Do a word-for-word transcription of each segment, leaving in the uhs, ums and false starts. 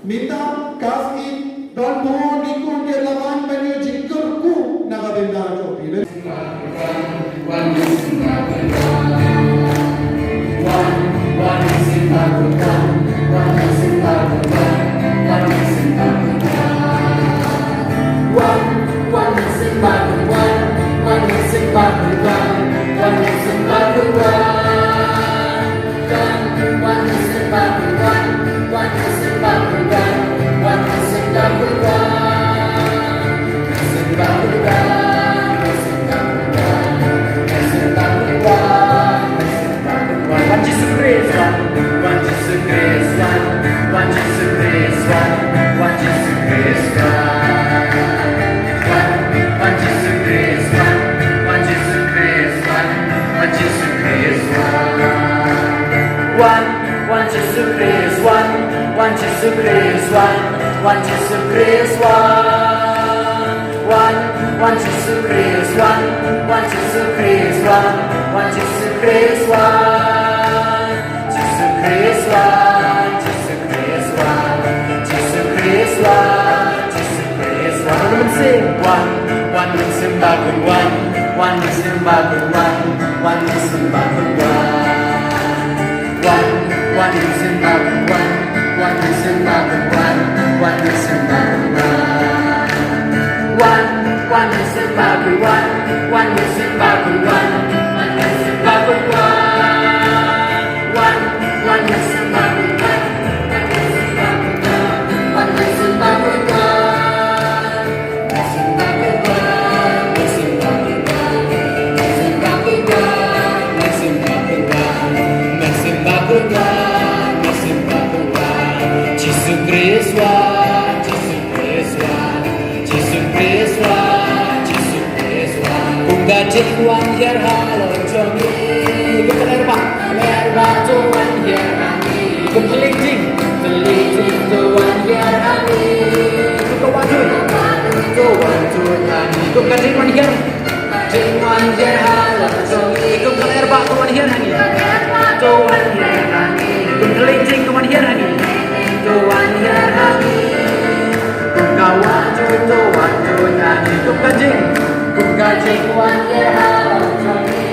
Mynta ka sngi don bun ki khun ki la wan ban ïoh jingkyrkhu na ka bynta jong phi. Wan Jisu Khrist wan, wan Jisu Khrist wan, wan Jisu Khrist wan, wan Jisu Khrist wan. Wan, wan Jisu Khrist wan, wan Jisu Khrist wan, wan Jisu Khrist wan. Wan, wan Jisu Khrist wan, wan Jisu Khrist wan, wan Jisu Khrist wan. Wan, wan Jisu Khrist wan, wan Jisu Khrist wan, wan Jisu Khrist wan. Jisu Khrist wan, Jisu Khrist wan, Jisu Khrist wan, Jisu Khrist wan. Wan Mynsiem, wan, wan Mynsiem Bakhuid wan, wan Mynsiem Bakhuid wan, wan Mynsiem Bakhuid wan. Wan, wan Mynsiem Bakhuid wan, wan Mynsiem Bakhuid wan, wan Mynsiem Bakhuid wan. Wan, wan Mynsiem Bakhuid wan, wan Mynsiem Bakhuid wan, wan Mynsiem Bakhuid wan. Wan, wan Mynsiem Bakhuid wan, wan Mynsiem Bakhuid wan, wan Mynsiem Bakhuid wan. Jisu Khrist wan, Jisu Khrist wan, Jisu Khrist wan, Jisu Khrist wan. Kum ka jingwan hiar halor jong ngi, kum ka ler ba, ler ba to wan hiar ha ngi. Kum ka lijing, kum ka lijing to wan hiar ha ngi. Kum ka wahjuh, kum ka wahjuh to wan hiar ha ngi. Kum ka jingwan hiar, jingwan hiar halor jong ngi. Kum ka ler ba to wan hiar ha ngi. To wan hiar ha ngi. Kum ka lijing to wan hiar ha ngi. To wan hiar ha ngi. Kum ka wahjuh to wan hiar ha ngi. Kum ka jing, kum ka jingwan hiar halor jong ngi.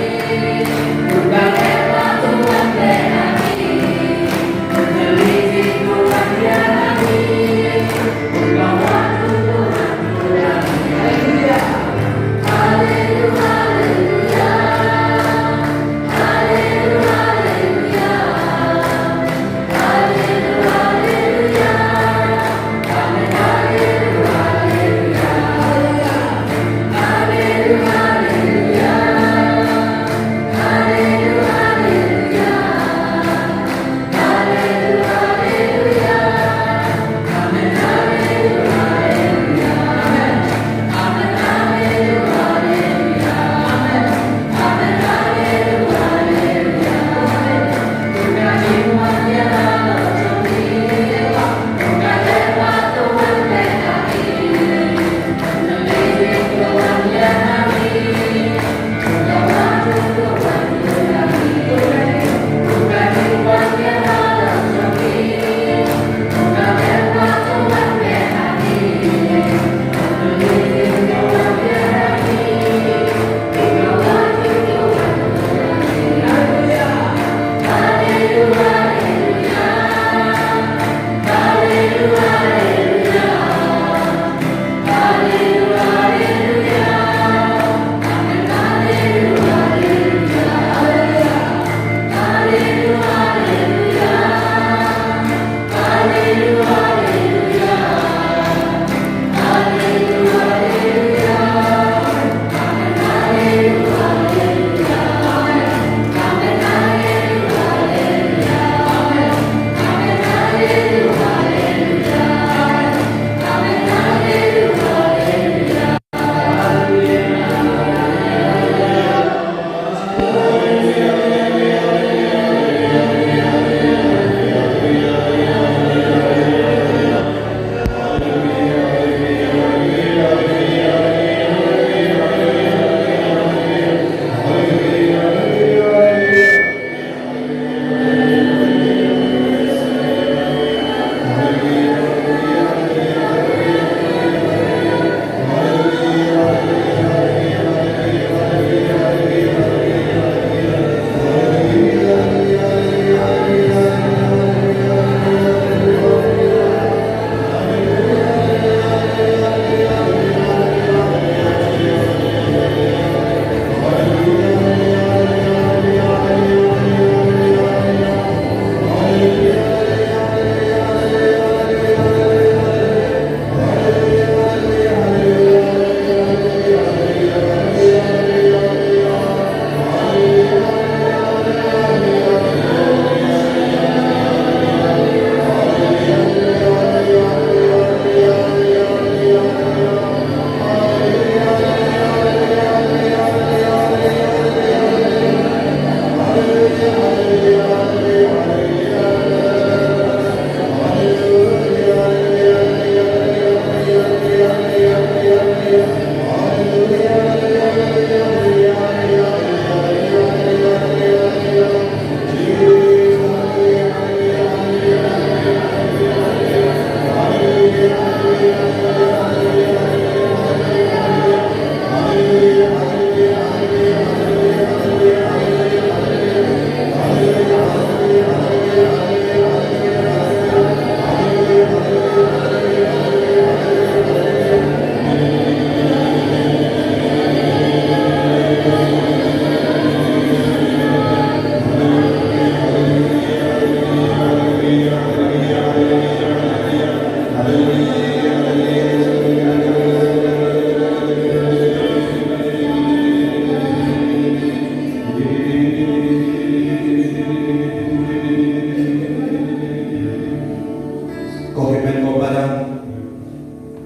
Ko hynmen ko para,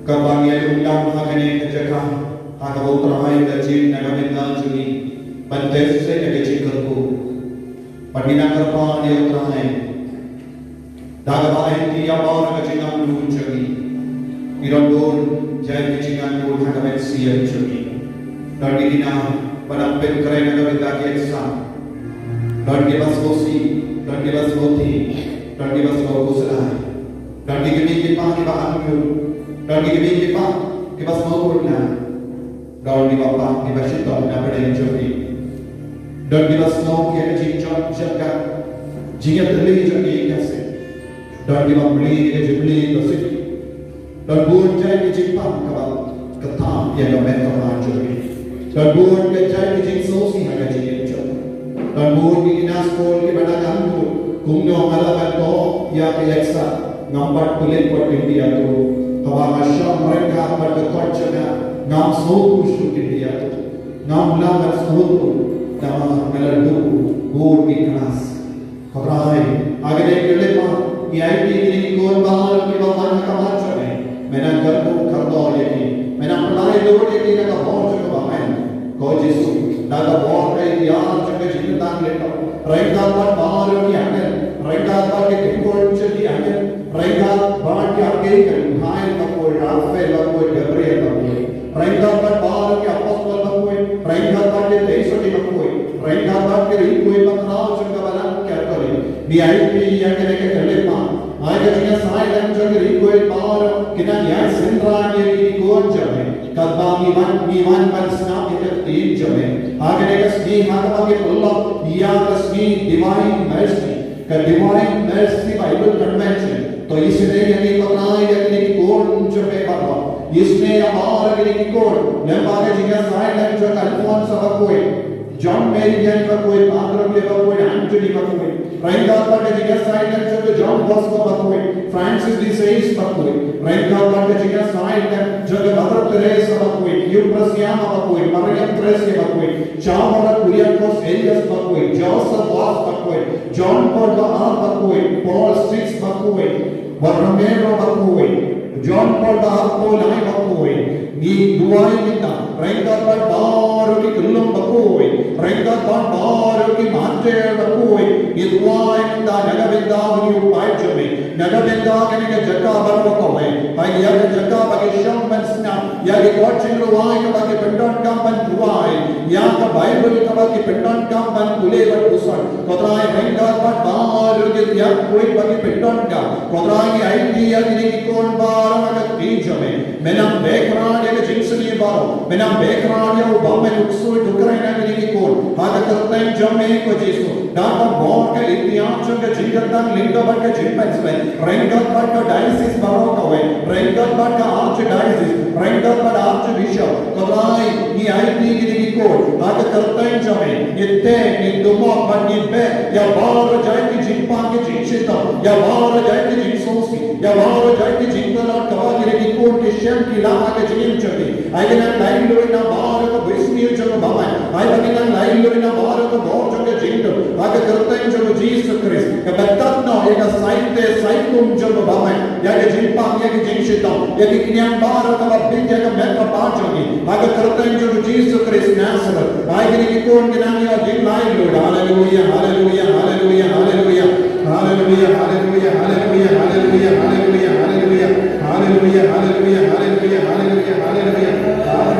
kaba ngi ïa lum lang ha kane ka jaka, ha kaba U Trai u la jied na ka bynta jong ngi ban test ïa ka jingkyrkhu. Bad ngi nang kyrpad ïa U Trai da kaba aiti ïa baroh ka jingangnud jong ngi. Ngi don bun jait ki jingangnud ha ka mynsiem jong ngi. Don ki khynnah ba dang pynkhreh na ka bynta ki exam. Don kiba sngewsih, don kiba sngewthiah, don kiba sngewkhuslai. Don ki kmie ki kpa kiba angnud. Don ki kmie ki kpa kiba sngewkhuslai. Don kiba pang kiba shitom na pdeng jong ki. Don kiba sngew ïa ka jingjot jaka jingïatylli jong ki ïa ka seng. Don kiba plie ïa ka jingplie ka seng. Don bun jait ki jingpang kaba ka thap ïa ka met ka phad jong ki. Don bun ka jait ki jingsngewsih ha ka jingim jong ki. Don bun ki khynnah skul kiba dang angnud kumno nga lah ban thoh ïa ka exam. Ngam pat klet bad ki ïa tu. Haba nga shong ryngkat bad ka kot jong nga, ngam sngewthuh shuh ki ïa tu. Ngam lah ban sngewthuh namar nga la duh bun ki klas. Ko Trai, ha kane ka lynti ngi aiti ïa kine ki khun baroh kiba man ha ka mat jong me. Me nang kyrkhu kyrdoh ïa ki. Me nang pynlait lut ïa ki na ka bor jong ka bymman. Ko Jisu, da ka bor ka iktiar jong ka jingtang lyngkot. Ryngkat bad baroh ki angel, ryngkat bad ki kynhun jong ki angel, ryngkat bad ki archangel, Michael bakhuid, Raphael bakhuid, Gabriel bakhuid. Ryngkat bad baroh ki apostol bakhuid, ryngkat bad ki tei sodi bakhuid, ryngkat bad ki riewkhuid bakhraw jong ka balang Katholik. Ngi aiti ïa kane ka khyllipmat, ai ka jingïasaid lang jong ki riewkhuid baroh, ki nang ïai synran ïa ki khun jong me. Katba ngi wan, ngi wan ban sngap ïa ka ktien jong me. Ha kane ka sngi ha kaba ngi pynlong ïa ka sngi Divine Mercy, ka Divine Mercy Bible Convention. To isynei ïa ngi Ko Trai ïa kine ki khun jong me baroh. Isynei ïa baroh kine ki khun. Lem bad ka jingïasaid lang jong Alphonse bakhuid, John Mary Vianney bakhuid, Padre Pio bakhuid, Anthony bakhuid. Ryngkat bad ka jingïasaid lang jong John Bosco bakhuid, Francis de Sales bakhuid. Ryngkat bad ka jingïasaid lang jong Mother Teresa bakhuid, Euphrasia bakhuid, Maria Theresia bakhuid, Chavara Kuryakos Elias bakhuid, Joseph Vaz bakhuid, John Paul ba ar bakhuid, Paul Six bakhuid, Borromeo bakhuid, John Paul ba ar Paul ai bakhuid. Ngi duwai mynta ryngkat bad baroh ki khyllung bakhuid, ryngkat bad baroh ki martir bakhuid. Ngi duwai mynta na ka bynta u paid jong me, na ka bynta kane ka jaka baroh kawei. Ai ïa ka jaka ba ki shong ban sngap ïa ki kot jingrwai kaba ki pyndonkam ban duwai, ïa ka Baibl kaba ki pyndonkam ban pule ban puson. Ko Trai, ryngkat bad baroh ki tiap khuid ba ki pyndonkam, Ko Trai, ngi aiti ïa kine ki khun baroh ha ka kti jong me. Me nang bakhraw ïa ka jingsngewsih baroh. Me nang bakhraw ïa u bymman, u ksuid, u kren ha kine ki khun. Ha ka kyrteng jong me Ko Jisu. Da ka bor ka iktiar jong ka jingkyrkhu lyngba bad ka jingpynshlur. Ryngkat bad ka diocese baroh kawei, ryngkat bad ka archdiocese, ryngkat bad archbishop. Ko Trai, ngi aiti kine ki khun ha ka kyrteng jong me. Ngi teh, ngi tumok bad ngi beh ïa baroh jait ki jingpang ki jingshitom, ïa baroh jait ki jingsngewsih, ïa baroh jait ki jingtlot kaba kine ki khun ki shem ki lah ha ka jingim jong ki. Ai ba kin nang laitluid na baroh ka bor sngi jong ka bymman. Ai ba kin nang laitluid na baroh ka bor jong ka jingduh. Ha ka kyrteng jong u Jisu Khrist, kaba tad noh ïa ka saite saikum jong ka bymman, ïa ka jingpang, ïa ka jingshitom, ïa ka kynja baroh kaba bit ïa ka met ka phad jong ngi. Ha ka kyrteng jong u Jisu Khrist Nazareth, ai kine ki khun kin nang ïoh jinglaitluid. Haleluia, haleluia, haleluia, haleluia. Haleluia, haleluia, haleluia, haleluia, haleluia, haleluia. Haleluia, haleluia, haleluia, haleluia, haleluia.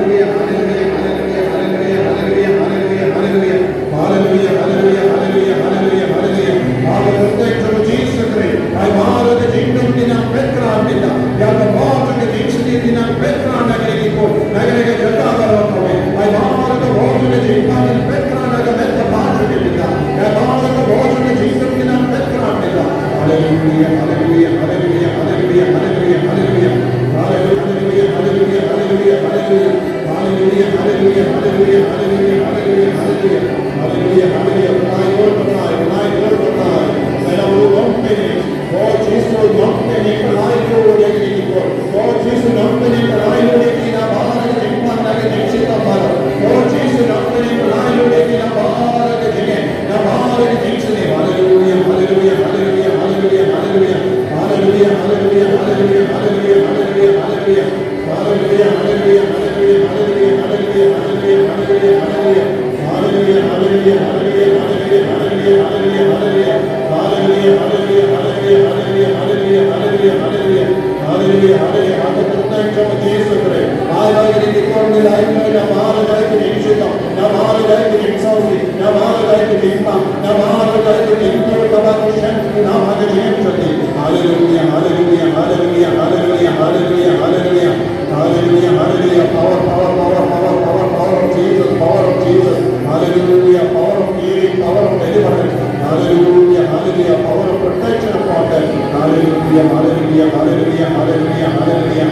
Haleluia, haleluia, haleluia, haleluia, haleluia, haleluia, haleluia. Haleluia, haleluia, haleluia, haleluia, haleluia. Haleluia, thank you, Jesus Christ. Ai baroh ka jingdum ki nang peit khraw mynta. Ïa ka bor ka jingshakri ki nang peit khraw na kine ki khun. Na kane ka jaka baroh kawei. Ai baroh ka bor ka jingpang ki nang peit khraw na ka met ka phad jong ki mynta. Ai baroh ka bor ka jingdum ki nang peit khraw mynta. Haleluia, haleluia, haleluia, haleluia, haleluia, haleluia. Haleluia, haleluia, haleluia, haleluia, haleluia. Haleluia, haleluia, haleluia, haleluia, haleluia, haleluia. Haleluia, haleluia. Pynlait lut, pynlait, pynlait lut, pynlait. Lada u long pynlait, Lord Jesus, long pynlait, pynlait lut ïa ki Haleluya, haleluya, haleluya. Bye bye, bye bye, bye bye. Haleluya, haleluya, haleluya, haleluya, haleluya, haleluya, haleluya. Haleluya, haleluya. Power, power, power, power, power, power of Jesus, power of Jesus. Haleluya, power of healing, power of deliverance. Haleluya, haleluya, power of protection upon them. Haleluya, haleluya, haleluya, haleluya, haleluya.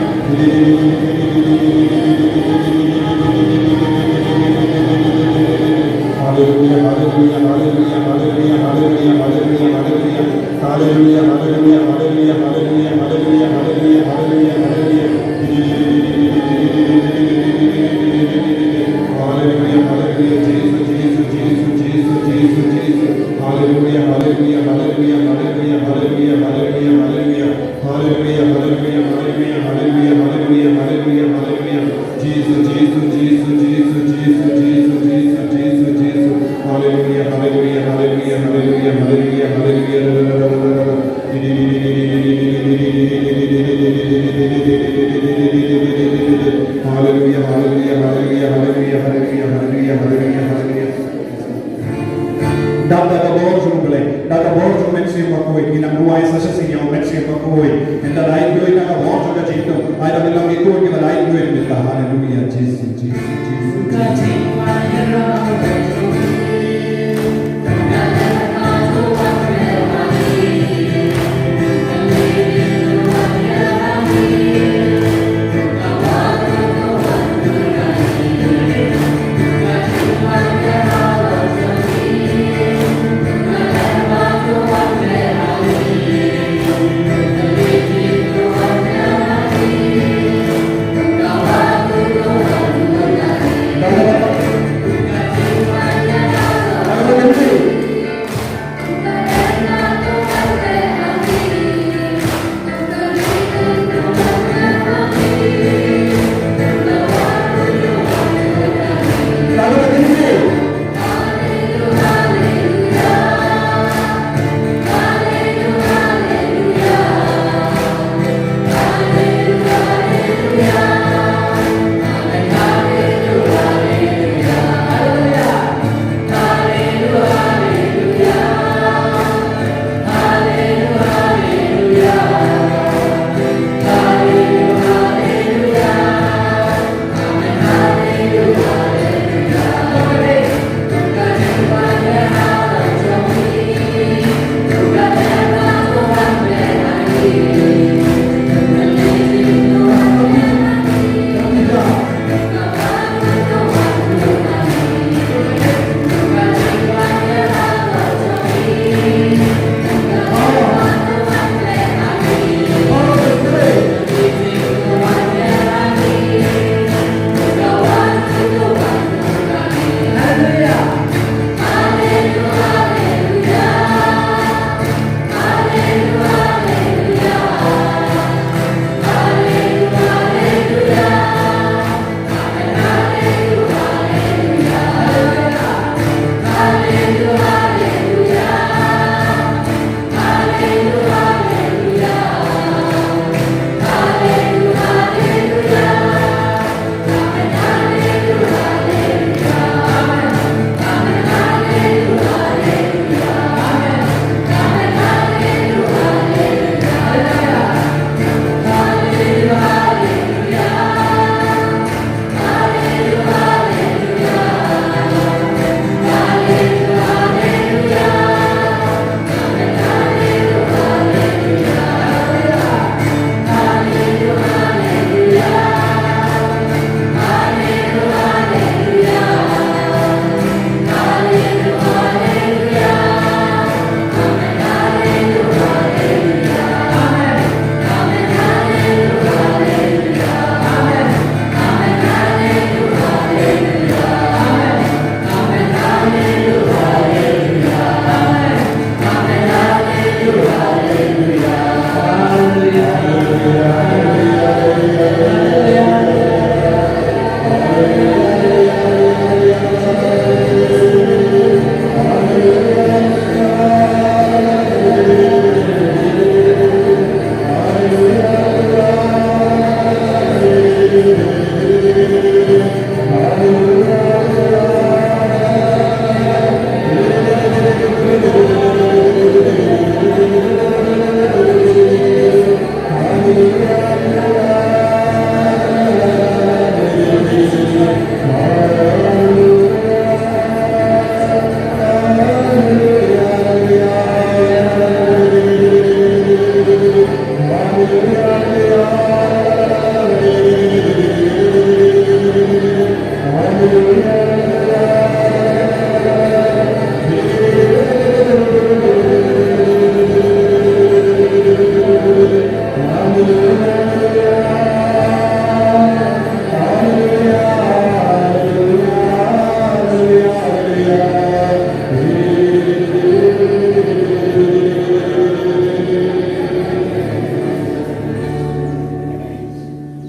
Haleluya, haleluya, haleluya, haleluya, haleluya, haleluya, haleluya. Haleluya, haleluya, haleluya, haleluya, haleluya, haleluya, haleluya, haleluya. Haleluya, haleluya, Jisu, Jisu, Jisu, Jisu, Jisu, Jisu. Haleluya, haleluya, haleluya, haleluya, haleluya, haleluya, haleluya. Haleluya, haleluya, haleluya, haleluya, haleluya, haleluya, haleluya. Jisu, Jisu, Jisu, Jisu, Jisu, Jisu, Jisu, Jisu. Haleluya, haleluya, haleluya, haleluya, haleluya, haleluya. Haleluya, haleluya, haleluya, haleluya, haleluya, haleluya, haleluya, haleluya, haleluya. Da ka bor jong U Blei, da ka bor jong U Mynsiem Bakhuid, ngi nang duwai sa shisien ïa U Mynsiem Bakhuid. Ynda la ïoh da ka bor jong ka jingdum, ai da ka long ïa ki ba la ïoh da ka. Haleluya, Jisu, Jisu, Jisu, Jisu.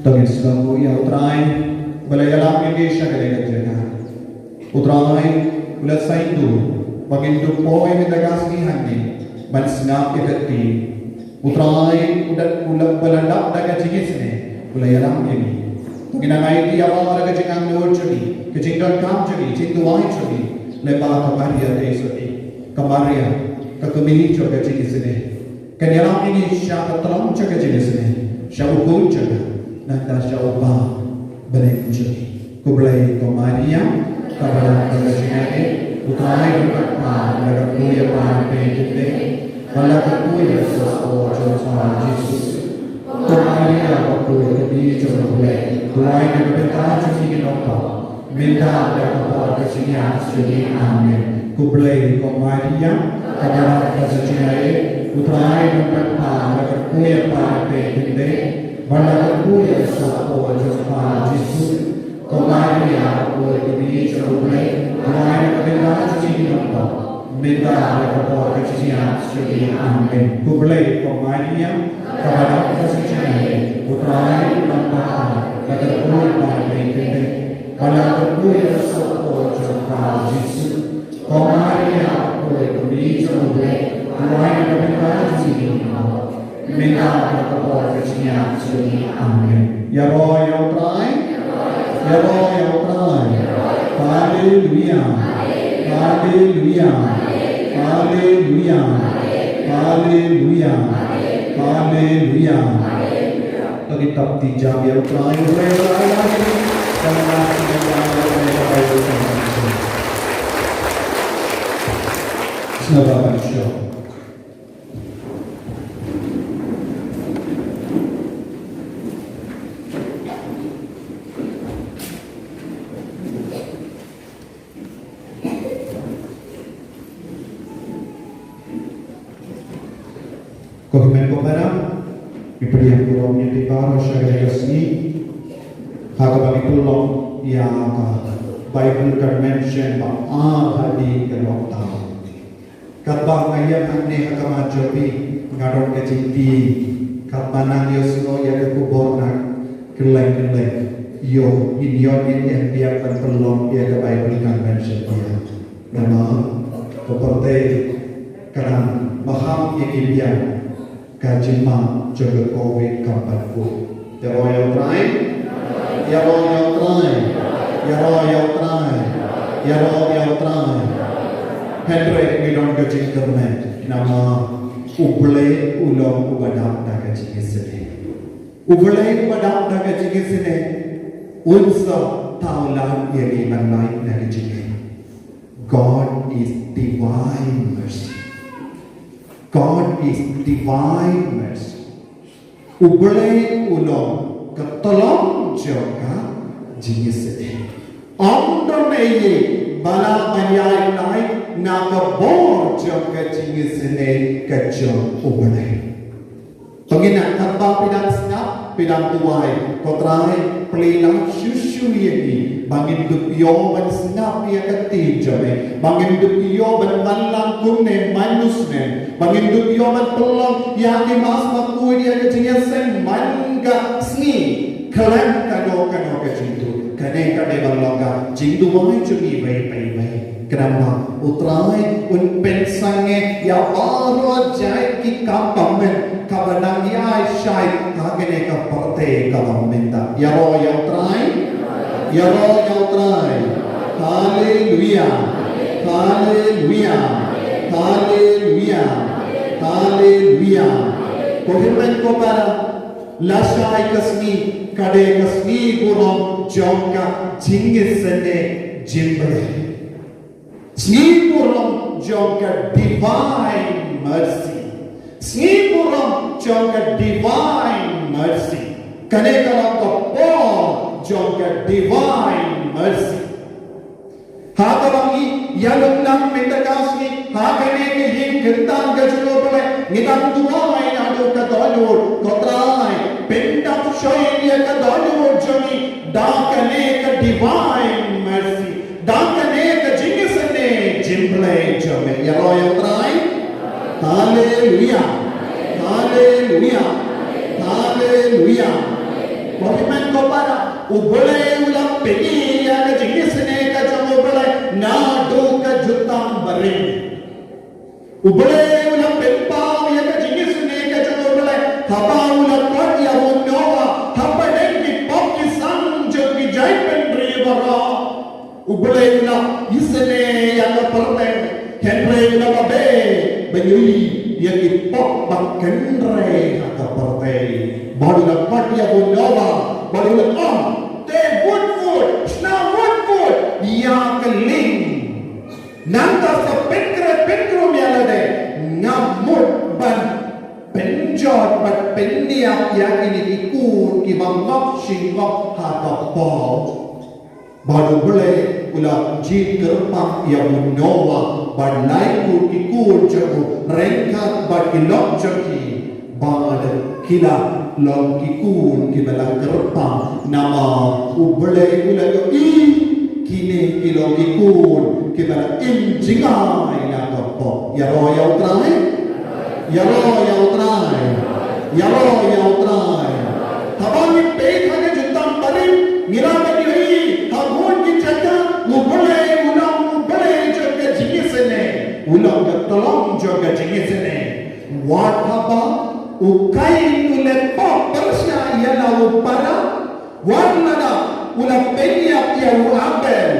To ngin sngewbha ïa U Trai ba la ïalam ïa ngi sha kane ka jaka. U Trai u la saiñdur ba ngin dup poi mynta ka sngi hangne ban sngap ïa ka ktien. U Trai u la, u la, ba la dap da ka jingisynei u la ïalam ïa ngi. To ngin nang aiti ïa ka jingangnud jong ngi, ka jingdonkam jong ngi, jingduwai jong ngi lyngba ka Maria Theisotti, ka Maria ka kmie jong ka jingisynei. Kan ïalam ïa ngi sha ka tnat jong ka jingisynei, sha u Khun jong ka, nangta sha u Kpa bneng jong ngi. Khublei ko Maria, kaba don ka jingaiei, U Trai u don bad pha, la kyrkhu ïa pha na pdeng ki kmie, bad la kyrkhu ïa ka sawdong jong pha Jisu. Ko Maria bakhuid, ka kmie jong U Blei, duwai na ka bynta jong ngi ki nongpop, mynta bad ha ka por ka jingïap jong ngi. Amen. Khublei ko Maria, kaba don ka jingaiei, U Trai u don bad pha, la kyrkhu ïa pha na pdeng ki kmie, bad la kyrkhu ïa ka sawdong jong pha Jisu. Ko Maria bakhuid, ka kmie jong U Blei, duwai na ka bynta jong ngi ki nongpop, mynta bad ha ka por ka jingïap jong ngi. Amen. Khublei ko Maria, kaba don ka jingaiei, U Trai u don bad pha, la kyrkhu ïa pha na pdeng ki kmie, bad la kyrkhu ïa ka sawdong jong pha Jisu. Ko Maria bakhuid, ka kmie jong U Blei, duwai na ka bynta jong ngi ki nongpop, mynta bad ha ka por ka jingïap jong ngi. Amen. Ïaroh ïa U Trai. Ïaroh ïa U Trai. Haleluia. Haleluia. Haleluia. Haleluia. Haleluia. To ngin tap kti jam ïa U Trai. Sngewbha ban shu. Ko hynmen ko para, ngi pdiang burom ïa phi baroh sha kane ka sngi ha kaba ngi pynlong ïa ka Bible Convention ba ar hadien ka lockdown. Katba nga ïeng hangne ha khmat jong phi, nga don ka jingkyrmen. Katba nang ïohsngew ïa ka khubor na kylleng kylleng, ïoh ngin ïoh ngin ïeng biang ban pynlong ïa ka Bible Convention biang. Namar ka pyrthei ka dang maham ïa ki biang. Ka jingma jong ka Covid kam pat kut. Ïaroh ïa U Trai. Ïaroh ïa U Trai. Ïaroh ïa U Trai. Ïaroh ïa U Trai. Hynrei ngi don ka jingkyrmen namar U Blei u long uba dap da ka jingisynei. U Blei uba dap da ka jingisynei un sa thaw lang ïa ngi ban lait na ka jingim. God is divine mercy. God is divine mercy. U Blei u long ka tyllong jong ka jingisynei. Ym don ei ei ba lah ban ïaid lait na ka bor jong ka jingisynei ka jong U Blei. Pynban katba phi dang sngap, phi dang duwai, ko Trai, plie lad shuh shuh ïa ngi ba ngin dup ïoh ban sngap ïa ka ktien jong me, ba ngin dup ïoh ban wanlam kumne man u snem, ba ngin dup ïoh ban pynlong ïa ki mass bakhuid ïa ka jingïaseng man ka sngi khlem kano kano ka jingtuid. Kane ka dei ban long ka jingduwai jong ngi iwei pa iwei. Khnang ba U Trai un pynsangeh ïa baroh jait ki kam ba men kaba nang ïaishah ha kane ka pyrthei kaba mynta. Ïaroh ïa U Trai. Ïaroh ïa U Trai. Haleluia. Haleluia. Haleluia. Haleluia. Ko hynmen ko para, lashai ka sngi ka dei ka sngi burom jong ka jingisynei jong U Blei. Sngi burom jong ka Divine Mercy. Sngi burom jong ka Divine Mercy. Kane ka long ka por jong ka Divine Mercy. Ha kaba ngi ïalum lang mynta ka sngi ha kane ka ïing kyrteng ka jong U Blei, ngi dang duwai naduh ka dohnud, ko Trai, Haleluya. Haleluya. Ko hynmen ko para, U Blei u la pyni ïa ka jingisynei ka jong U Blei naduh ka jutang barim. U Blei u la pynpaw ïa ka jingisynei ka jong U Blei haba u la khot ïa u Noah hapdeng ki pop ki sam jong ki jaitbynriew baroh. U Blei u la isynei ïa ka pyrthei, hynrei u la ba beh ban ïohi ïa ki pop ba kynrei ha ka pyrthei. Bad u la khot ïa u Noah bad u la ong, te wut wut, shna wut wut ïa ka lieng. Nangta sa pynkhreh pynkhreh ïa lade, nga mut ban pynjot bad pynïap ïa kine ki khun kiba ngop shi ngop ha ka pop. Bad U Blei u la jied kyrpang ïa u Noah bad laiphew ki khun jong u, ryngkat bad ki lok jong ki. Bad ki la long ki khun kiba la kyrpang namar U Blei u la ïohi kine ki long ki khun kiba la im jngai na ka pop. Ïaroh ïa U Trai. Ïaroh ïa U Trai. Ïaroh ïa U Trai. Haba ngi peit ha ka jutang barim, ngi lah ban ïohi ha bun ki jaka U Blei u long U Blei jong ka jingisynei. U long ka tyllong jong ka jingisynei. Wat haba u Kain u leh pop pyrshah ïa la u para, wat lada u la pynïap ïa u Abel,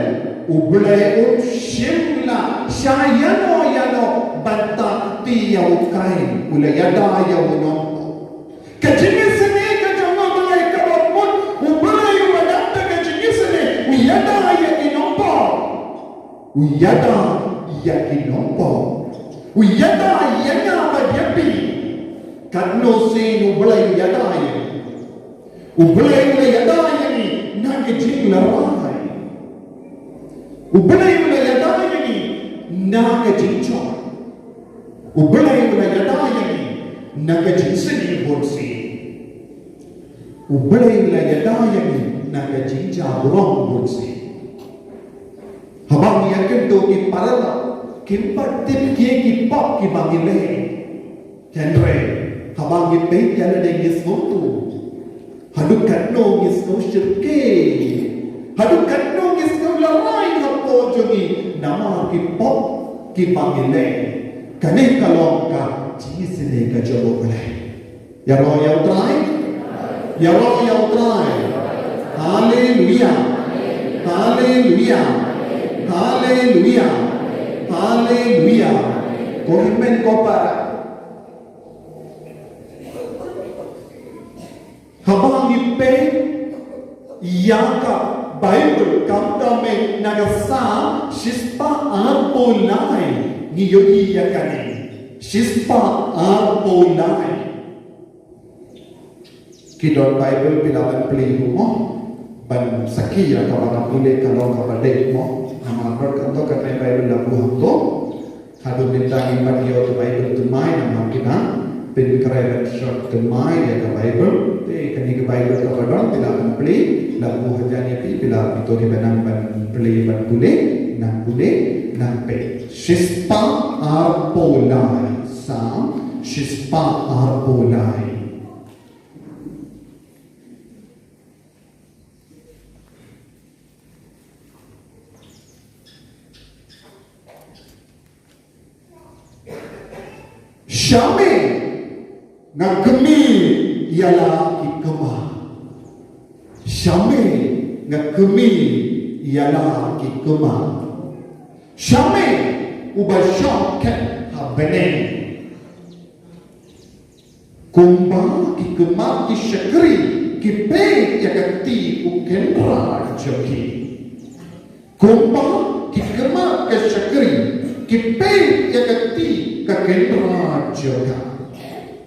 U Blei um shym la shah ïano ïano ban takti ïa u Kain, u la ïada ïa u nongpop. Ka jingisynei ka jong U Blei kaba mut U Blei uba dap da ka jingisynei u ïada ïa ki nongpop. U ïada ïa ki nongpop. U ïada ïa nga bad ïa phi. Katno sien U Blei u ïada ïa ngi. U Blei u la ïada ïa ngi na ka jinglarai. U Blei u la ïada ïa ngi na ka jingjot. U Blei u la ïada ïa ngi na ka jingsniew bunsien. U Blei u la ïada ïa ngi na ka jingjabrong bunsien. Haba ngi ïakynduh ki paralok, kim pat tip kiei ki pop kiba ngi leh. Hynrei haba ngi peit ïa lade ngi sngewthuh. Haduh katno ngi sngew shyrkhei. Haduh katno ngi sngew larai hapoh jong ngi namar ki pop kiba ngi leh. Kane ka long ka jingisynei ka jong U Blei. Ïaroh ïa U Trai. Ïaroh ïa U Trai. Haleluya. Haleluya. Haleluya. Haleluya. Ko hynmen ko para. Haba ngi peit ïa ka Baibl, kam da mei na ka Salm shispah arphew lai, ngi ïohi ïa kane. Shispah arphew lai. Ki don Baibl phi lah ban plie ruh mo. Ban sakhi ïa kaba nga pule ka long kaba dei mo. Namar ba katto katne Baibl la buh hangto. Haduh mynta ngim pat ïoh ka Baibl thymmai namar ki dang pynkhreh ban shong thymmai ïa ka Baibl. Te kane ka Baibl kaba don phi lah ban plie, la buh hajan ïa phi, phi lah phi to dei ban nang ban plie ban pule, nang pule, nang peit. Shispah arphew lai, Salm shispah arphew lai. Shame nga kmie ïa la ki kma. Shame nga kmie ïa la ki kma. Shame uba shong khet ha bneng. Kumba ki kma ki shakri ki peit ïa ka kti u kynrad jong ki. Kumba ki kma ki shakri ki peit ïa ka kti ka kynrad jong ka.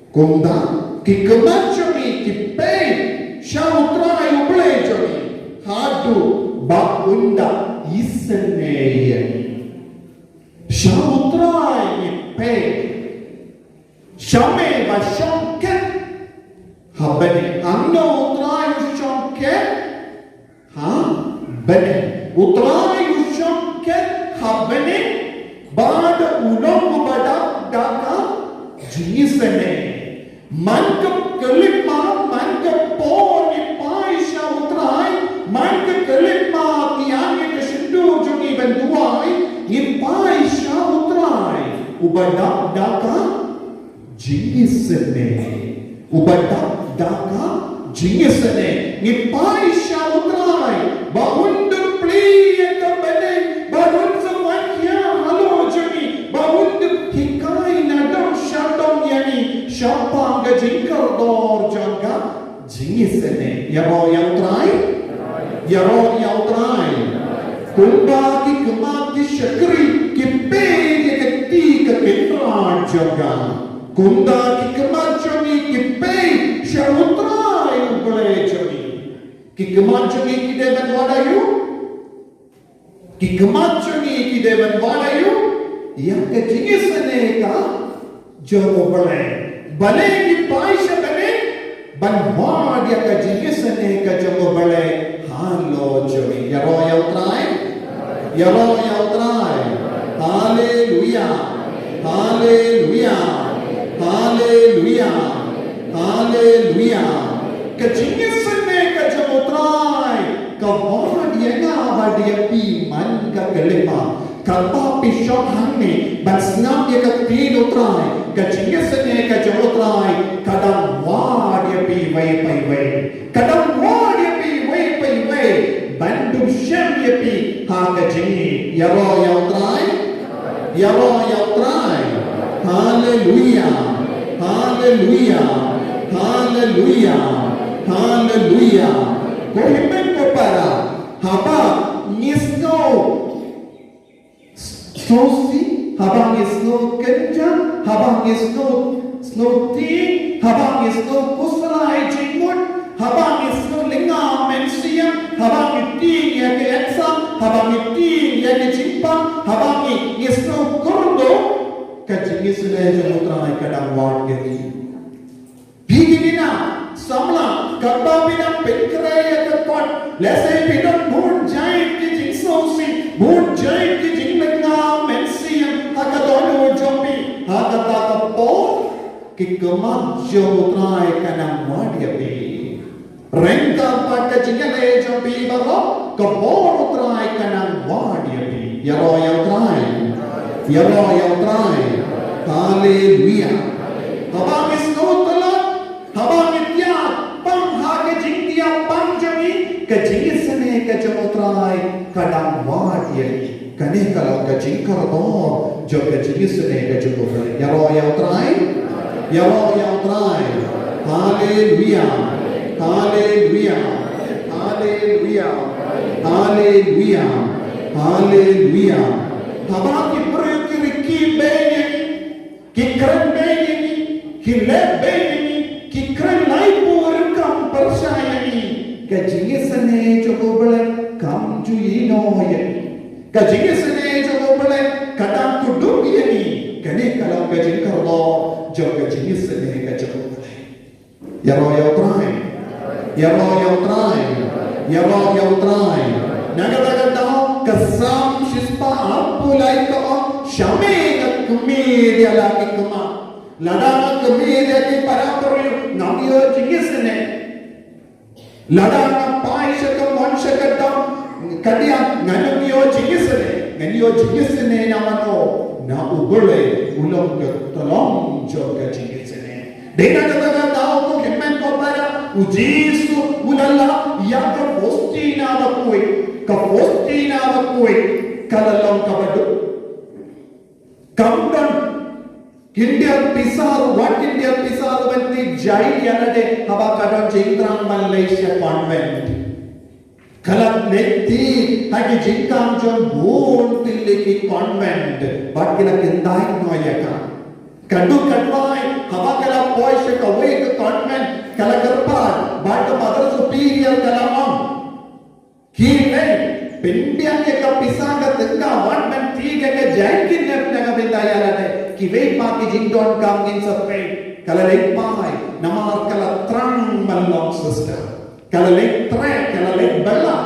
Kumba ki kma jong ngi ki peit sha U Trai U Blei jong ngi haduh ba un da isynei ïa ngi. Sha U Trai ngi peit. Shame ba shong khet ha bneng. Angno U Trai u shong khet ha bneng. U Trai u shong khet ha bneng. Bad u long uba dap da ka jingis Sene. Man ka khyllipmat, man ka por ngi phai sha u Trai, man ka khyllipmat ngi angnud ka shyntur jong ngi ban duwai, ngi phai sha u Trai. Uba dap da ka jingisynei. Uba dap da ka jingisynei. Ngi phai sha u Trai. Ba un da plie ïa ka bneng. Ba un sa wan hiar halor jong ngi. Ba un da hikai na dong sha dong ïa ngi. Shaphang ka jingkordor jong ka jingisynei. Ïaroh ïa u Trai. Ïaroh ïa u Trai. Kumba ki khmat ki shakri ki peit ïa ka kti ka kynrad jong ka. Kumta ki khmat jong ngi ki peit sha u Trai u Blei jong ngi. Ki khmat jong ngi ki dei ban wad ïa u. Ki khmat jong ngi ki dei ban wad ïa u. Ïa ka jingisynei ka jong u Blei. Balei ngi phai sha bneng? Ban wad ïa ka jingisynei ka jong u Blei halor jong ngi. Ïaroh ïa u Trai. Ïaroh ïa u Trai. Haleluia. Haleluia. Haleluia. Haleluia. Ka jingisynei ka jong u Trai ka wad ïa nga bad ïa phi man ka khyllipmat. Katba phi shong hangne ban sngap ïa ka ktien u Trai, ka jingisynei ka jong u Trai ka dang wad ïa phi iwei pa iwei. Ka dang wad ïa phi iwei pa iwei ban dum shem ïa phi ha ka jingim. Ïaroh ïa u Trai. Ïaroh ïa u Trai. Haleluia. Haleluia. Haleluia. Haleluia. Ko hynmen ko para, haba ngi sngew sngewsih, haba ngi sngew kynjah, haba ngi sngew sngewtieng, haba ngi sngew khuslai jingmut, haba ngi sngew lynga mynsiem, haba ngi tieng ïa ki exam, haba ngi tieng ïa ki jingpang, haba ngi, ngi sngew kordor, ka jingisynei jong u Trai ka dang wad ïa ngi. Phi ki khynnah samla, katba phi dang pynkhreh ïa ka kot, lehse phi don bun jait ki jingsngewsih, bun jait ki jinglynga mynsiem ha ka dohnud jong phi, ha kata ka por ki khmat jong u Trai ka nang wad ïa phi. Ryngkat bad ka jingïaleh jong phi baroh, ka bor u Trai ka nang wad ïa phi. Ïaroh ïa u Trai. Ïaroh ïa u Trai. Haleluia. Haba ngi sngew tlot, haba ngi tiap pang ha ka jingtiap pang jong ngi, ka jingisynei ka jong u Trai ka dang wad ïa ngi. Kane ka long ka jingkordor jong ka jingisynei ka jong u Blei. Ïaroh ïa u Trai. Ïaroh ïa u Trai. Haleluia. Haleluia. Haleluia. Haleluia. Haleluia. Haba ki briew ki rkhie beiñ ïa ngi, ki kren beiñ ïa ngi, ki leh beiñ ïa ngi, ki kren laiphew rukom pyrshah ïa ngi, ka jingisynei jong u Blei kam ju ïehnoh ïa ngi. Ka jingisynei jong u Blei ka dang kdup ïa ngi. Kane ka long ka jingkordor jong ka jingisynei ka jong u Blei. Ïaroh ïa u Trai. Ïaroh ïa u Trai. Ïaroh ïa u Trai. Na kata ka daw ka Salm shispah arphew lai ka ong, sha me nga kmie ïa la ki khmat. Lada nga kmie ïa ki para briew ngam ïoh jingisynei. Lada nga phai sha ka mon sha ka dong, ka diang, ngan ym ïoh jingisynei, ngan ïoh jingisynei na mano? Na u Blei u long ka tyllong jong ka jingisynei. Dei na kata ka daw ko hynmen ko para, u Jisu u la lap ïa ka Faustina bakhuid, ka Faustina bakhuid ka la long kaba duk. Kam don khyndiat pisa ruh, wat khyndiat pisa ruh ban tip jai ïa lade haba ka don jingthrang ban leit sha convent. Ka la leit tip ha ki jingkam jong bun tylli ki convent bad ki la kyntait noh ïa ka. Ka duk ka duwai haba ka la poi sha kawei ka convent, ka la kyrpad bad ka Mother Superior ka la ong, khie leit pynbiang ïa ka pisa ka tyngka wat ban tip ïa ka jaiñ ki nep na ka bynta ïa lade. Kiwei pat ki jingdonkam ngin sa peit. Ka la leit phai namar ka la thrang ban long sister. Ka la leit treh, ka la leit bylla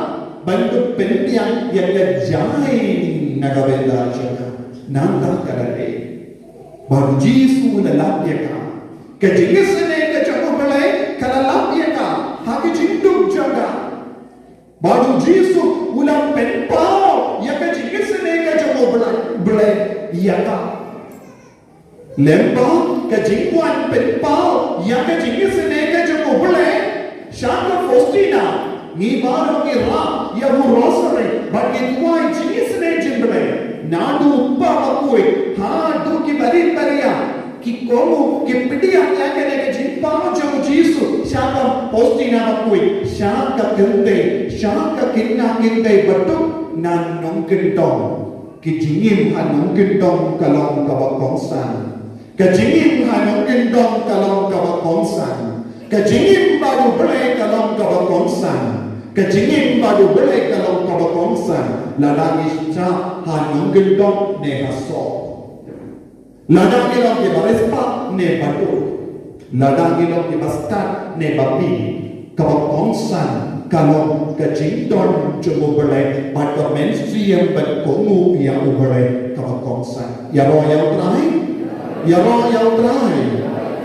ban pynbiang ïa ka jaiñ na ka bynta jong ka. Nangta ka la leit. Bad u Jisu u la lap ïa ka. Ka jingisynei ka jong U Blei ka la lap ïa ka ha ka jingduk jong ka. Bad U Jisu u la pynpaw ïa ka jingisynei ka jong U Blei, Blei ïa ka. Lem bad ka jingwan pynpaw ïa ka jingisynei ka jong U Blei, sha ka Faustina ngi baroh ngi rah ïa u rosary bad ngi duwai jingisynei jong U Blei. Naduh u Kpa Bakhuid haduh ki barit baria, ki kohnguh, ki pdiang ïa kane ka jingpaw jong U Jisu sha ka Faustina Bakhuid, sha ka kynthei, sha ka khynnah kynthei ba duk na nongkyndong. Ka jingim ha nongkyndong ka long kaba kongsan. Ka jingim ha nongkyndong ka long kaba kongsan. Ka jingim bad U Blei ka long kaba kongsan. Ka jingim bad U Blei ka long kaba kongsan. Lada ngi shah ha nongkyndong ne ha sor. Lada ngi long kiba riewspah ne ba duk. Lada ngi long kiba stad ne ba bieit. Kaba kongsan ka long ka jingdon jong U Blei bad ka mynsiem ban kohnguh ïa U Blei kaba kongsan. Ïaroh ïa U Trai. Ïaroh ïa U Trai.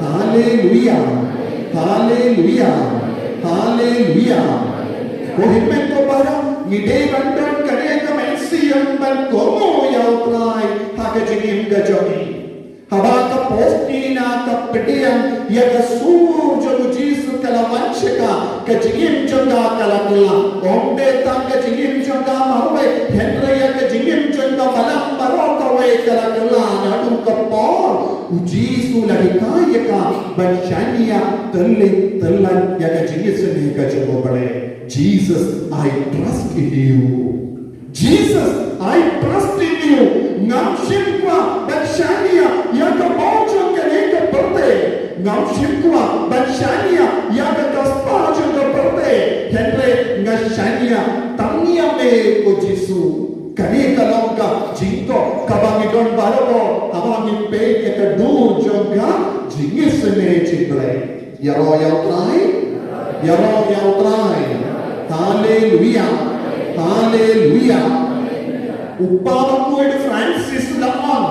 Haleluia. Haleluia. Haleluia. Ko hynmen ko para, ngi dei ban don kane ka mynsiem ban kohnguh ïa U Trai ha ka jingim ka jong ngi. Haba ka Faustina ka pdiang ïa ka sur jong U Jisu ka la wan sha ka, ka jingim jong ka ka la kylla. Ym dei tang ka jingim jong ka marwei, hynrei ïa ka jingim jong ka balang baroh kawei ka la kylla. Naduh ka por U Jisu la hikai ïa ka ban shaniah tylli tyllan ïa ka jingisynei ka jong U Blei. Jesus, I trust in you. Jesus, I trust in you. Ngam shym kwah ban shaniah ïa ka bor jong kane ka pyrthei. Ngam shym kwah ban shaniah ïa ka kyrpang jong ka pyrthei. Hynrei nga shaniah tang ïa me ko Jisu. Kane ka long ka jingkyrkhu kaba ngi don baroh haba ngi peit ïa ka dur jong ka jingisynei jong U Blei. Ïaroh ïa U Trai. Ïaroh ïa U Trai. Haleluia. Haleluia. U Kpa Bakhuid Francis u la ong,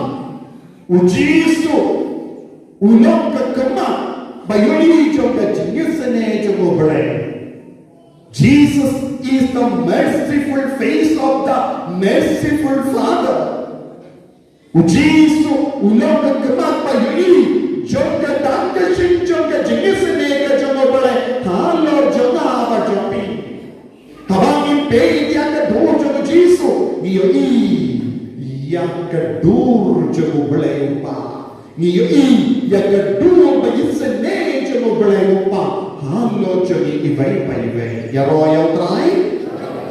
U Jisu u long ka khmat ba ïohi jong ka jingisynei jong U Blei. Jesus is the merciful face of the merciful Father. U Jisu u long ka khmat ba ïohi jong ka dang ka jing jong ka jingisynei ka jong U Blei halor jong nga bad jong phi. Haba ngi peit ïa ka dur jong U Jisu, ngi ïohi ïa ka dur jong U Blei U Kpa. Ngi ïohi ïa ka dur ba isynei jong U Blei U Kpa halor jong ngi iwei pa iwei. Ïaroh ïa U Trai.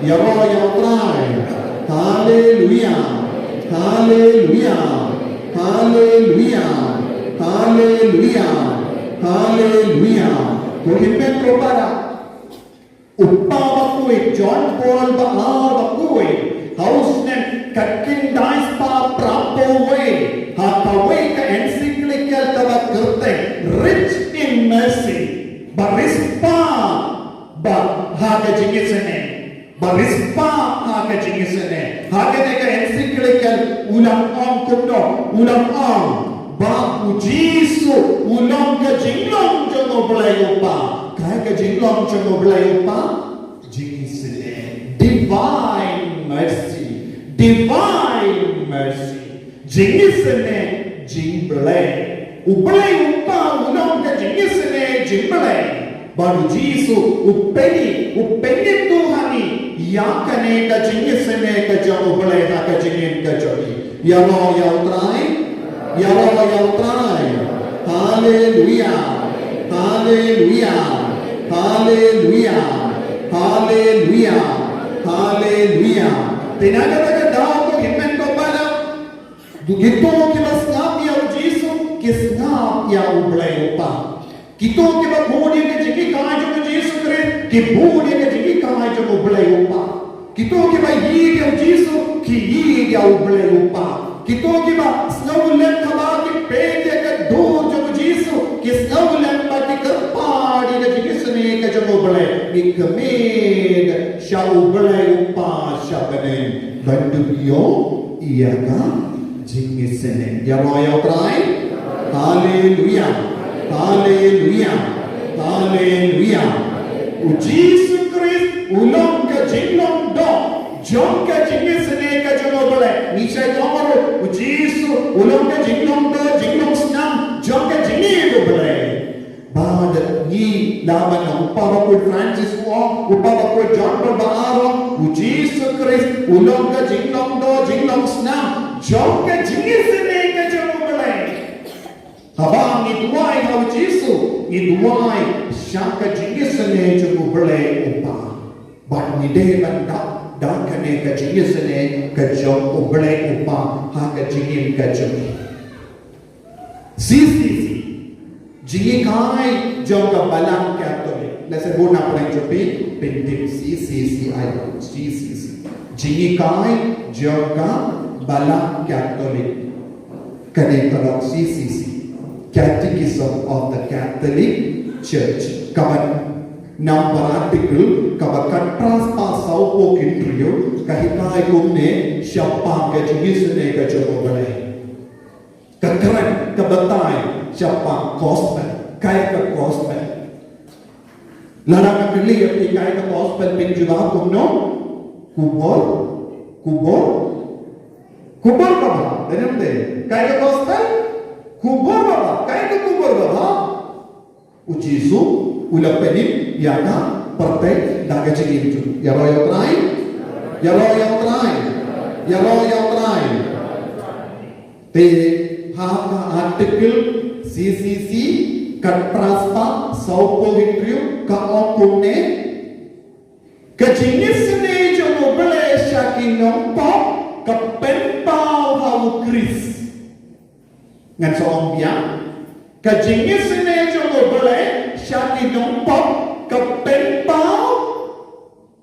Ïaroh ïa U Trai. Haleluia. Haleluia. Haleluia. Haleluia. Haleluia. Ko hynmen ko para, U Kpa Bakhuid John Paul ba ar Bakhuid ha u snem khatkhyndai spah phraphew wei, ha kawei ka encyclical kaba kyrteng Rich in Mercy, ba riewspah ba ha ka jingisynei. Ba riewspah ha ka jingisynei. Ha kane ka encyclical u la ong kumno, u la ong ba U Jisu u long ka jinglong jong U Blei U Kpa. Kaei ka jinglong jong U Blei U Kpa? Jingisynei. Divine mercy. Divine mercy. Jingisynei jong U Blei. U Blei U Kpa u long ka jingisynei jong U Blei. Bad U Jisu u pyni, u pyni to ha ngi ïa kane ka jingisynei ka jong U Blei ha ka jingim ka jong ngi. Ïaroh ïa U Trai. Ïaroh ïa U Trai. Haleluia. Haleluia. Haleluia. Haleluia. Haleluia. Te na kata ka daw ko hynmen ko para, kito kiba sngap ïa U Jisu ki sngap ïa U Blei U Kpa. Kito kiba bud ïa ka jinghikai jong U Jisu Khrist ki bud ïa ka jinghikai jong U Blei U Kpa. Kito kiba ïeit ïa U Jisu ki ïeit ïa U Blei U Kpa. Kito kiba sngewlem haba ki peit ïa ka dur jong U Jisu ki sngewlem ba ki kyrpad ïa ka jingisynei ka jong U Blei. Ngi khmih sha U Blei U Kpa sha bneng ban ïoh ïa ka jingisynei. Ïaroh ïa U Trai. Haleluia. Haleluya. Haleluya. U Jisu Khrist u long ka jinglong doh jong ka jingisynei ka jong U Blei. Ngi shait ong ruh, U Jisu u long ka jinglong doh, jinglong snam jong ka jingim U Blei. Bad ngi la ban ong, u Papa Bakhuid Francis u ong, u Papa Bakhuid John Paul ba ar u ong, U Jisu Khrist u long ka jinglong doh, jinglong snam jong ka jingisynei ka jong U Blei. Haba ngi duwai ha U Jisu, ngi duwai sha ka jingisynei jong U Blei U Kpa. Bad ngi dei ban dap da kane ka jingisynei ka jong U Blei U Kpa ha ka jingim ka jong ngi. C C C, jinghikai jong ka Balang Katholik. Lehse bun na pdeng jong phi pyntip C C C aïu, C C C. Jinghikai jong ka Balang Katholik. Kane ka long C C C, Catechism of the Catholic Church. Kaba nambar article kaba khatphra spah sawphew hynriew ka hikai kumne shaphang ka jingisynei ka jong U Blei. Ka kren, ka batai shaphang gospel, kaei ka gospel. Lada nga kylli ïa phi kaei ka gospel, phin jubab kumno? Khubor, khubor, khubor babha. Dei ne em dei? Kaei ka gospel? Khubor babha. Kaei ka khubor babha? U Jisu u la pynim ïa ka pyrthei da ka jingim jong u. Ïaroh ïa U Trai. Ïaroh ïa U Trai. Ïaroh ïa U Trai. Te ha ka article C C C khatphra spah sawphew hynriew ka ong kumne: Ka jingisynei jong U Blei sha ki nongpop ka pynpaw ha U Khrist. Ngan sa ong biang. Ka jingisynei jong U Blei sha ki nongpop ka pynpaw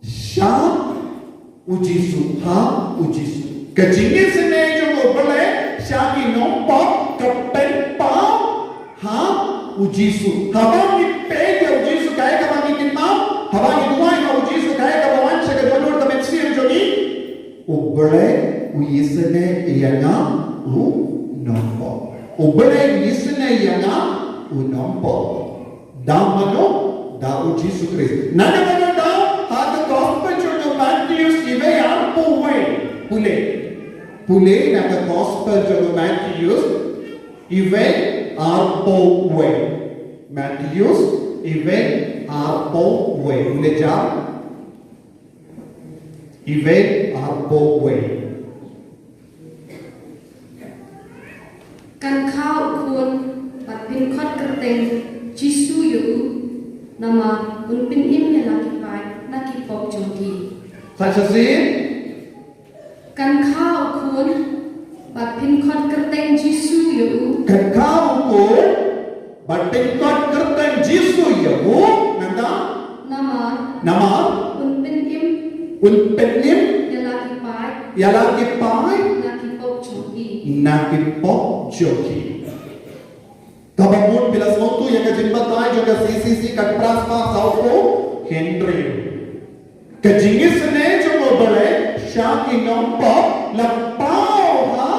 sha U Jisu, ha U Jisu. Ka jingisynei jong U Blei sha ki nongpop ka pynpaw ha U Jisu. Haba ngi peit ïa U Jisu, kaei kaba ngi kynmaw? Haba ngi duwai ha U Jisu, kaei kaba wan sha ka jong u, ka mynsiem jong ngi? U Blei u isynei ïa nga u nongpop. U Blei u isynei ïa nga u nongpop. Da mano? Da U Jisu Khrist. Na ka mano da? Ha ka gospel jong u Mathaios iwei arphew wei. Pule. Pule na ka gospel jong u Mathaios iwei arphew wei. Mathaios iwei arphew wei. Pule jar. Iwei arphew wei. Kan kha u khun bad phin khot kyrteng Jisu ïa u, namar un pynim ïa la ki paid na ki pop jong ki. Sa shisien. Kan kha u khun bad phin khot kyrteng Jisu ïa u. Kan kha u khun bad phin khot kyrteng Jisu ïa u. Nangta? Namar. Namar. Un pynim. Un pynim. Ïa la ki paid. Ïa la ki paid. Na ki pop jong ki. Na ki pop jong ki. Kaba mut phi la sngewthuh ïa ka jingbatai jong ka C C C khatphra spah sawphew hynriew. Ka jingisynei jong U Blei sha ki nongpop la paw ha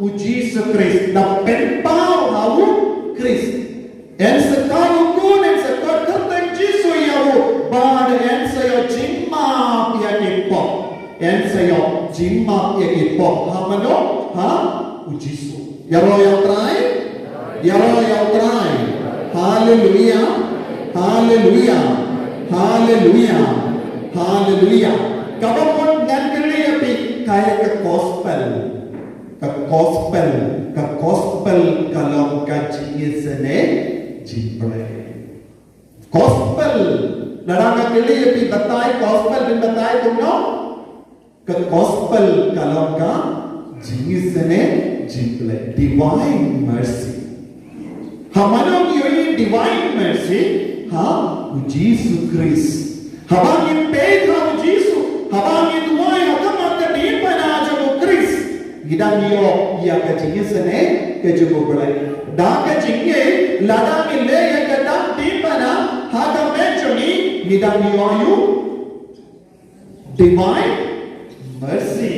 U Jisu Khrist, la pynpaw ha U Khrist. Yn sa kha u khun, yn sa khot kyrteng Jisu ïa u, bad yn sa ïoh jingmap ïa ki pop. Yn sa ïoh jingmap ïa ki pop. Ha mano? Ha U Jisu. Ïaroh ïa U Trai. Ïaroh ïa U Trai. Haleluia. Haleluia. Haleluia. Haleluia. Kaba mut ngan kylli ïa phi, kaei ka gospel? Ka gospel, ka gospel ka long ka jingisynei jong U Blei. Gospel, lada nga kylli ïa phi batai gospel, phin batai kumno? Ka gospel ka long ka jingisynei jong U Blei, divine mercy. Ha mano ngi ïohi divine mercy? Ha U Jisu Khrist. Haba ngi peit ha U Jisu, haba ngi duwai ha khmat ka diengphna jong U Khrist, ngi dang ïoh ïa ka jingisynei ka jong U Blei. Da ka jingngeit, lada ngi leh ïa ka dak diengphna ha ka met jong ngi, ngi dang ïoh ïa u divine mercy.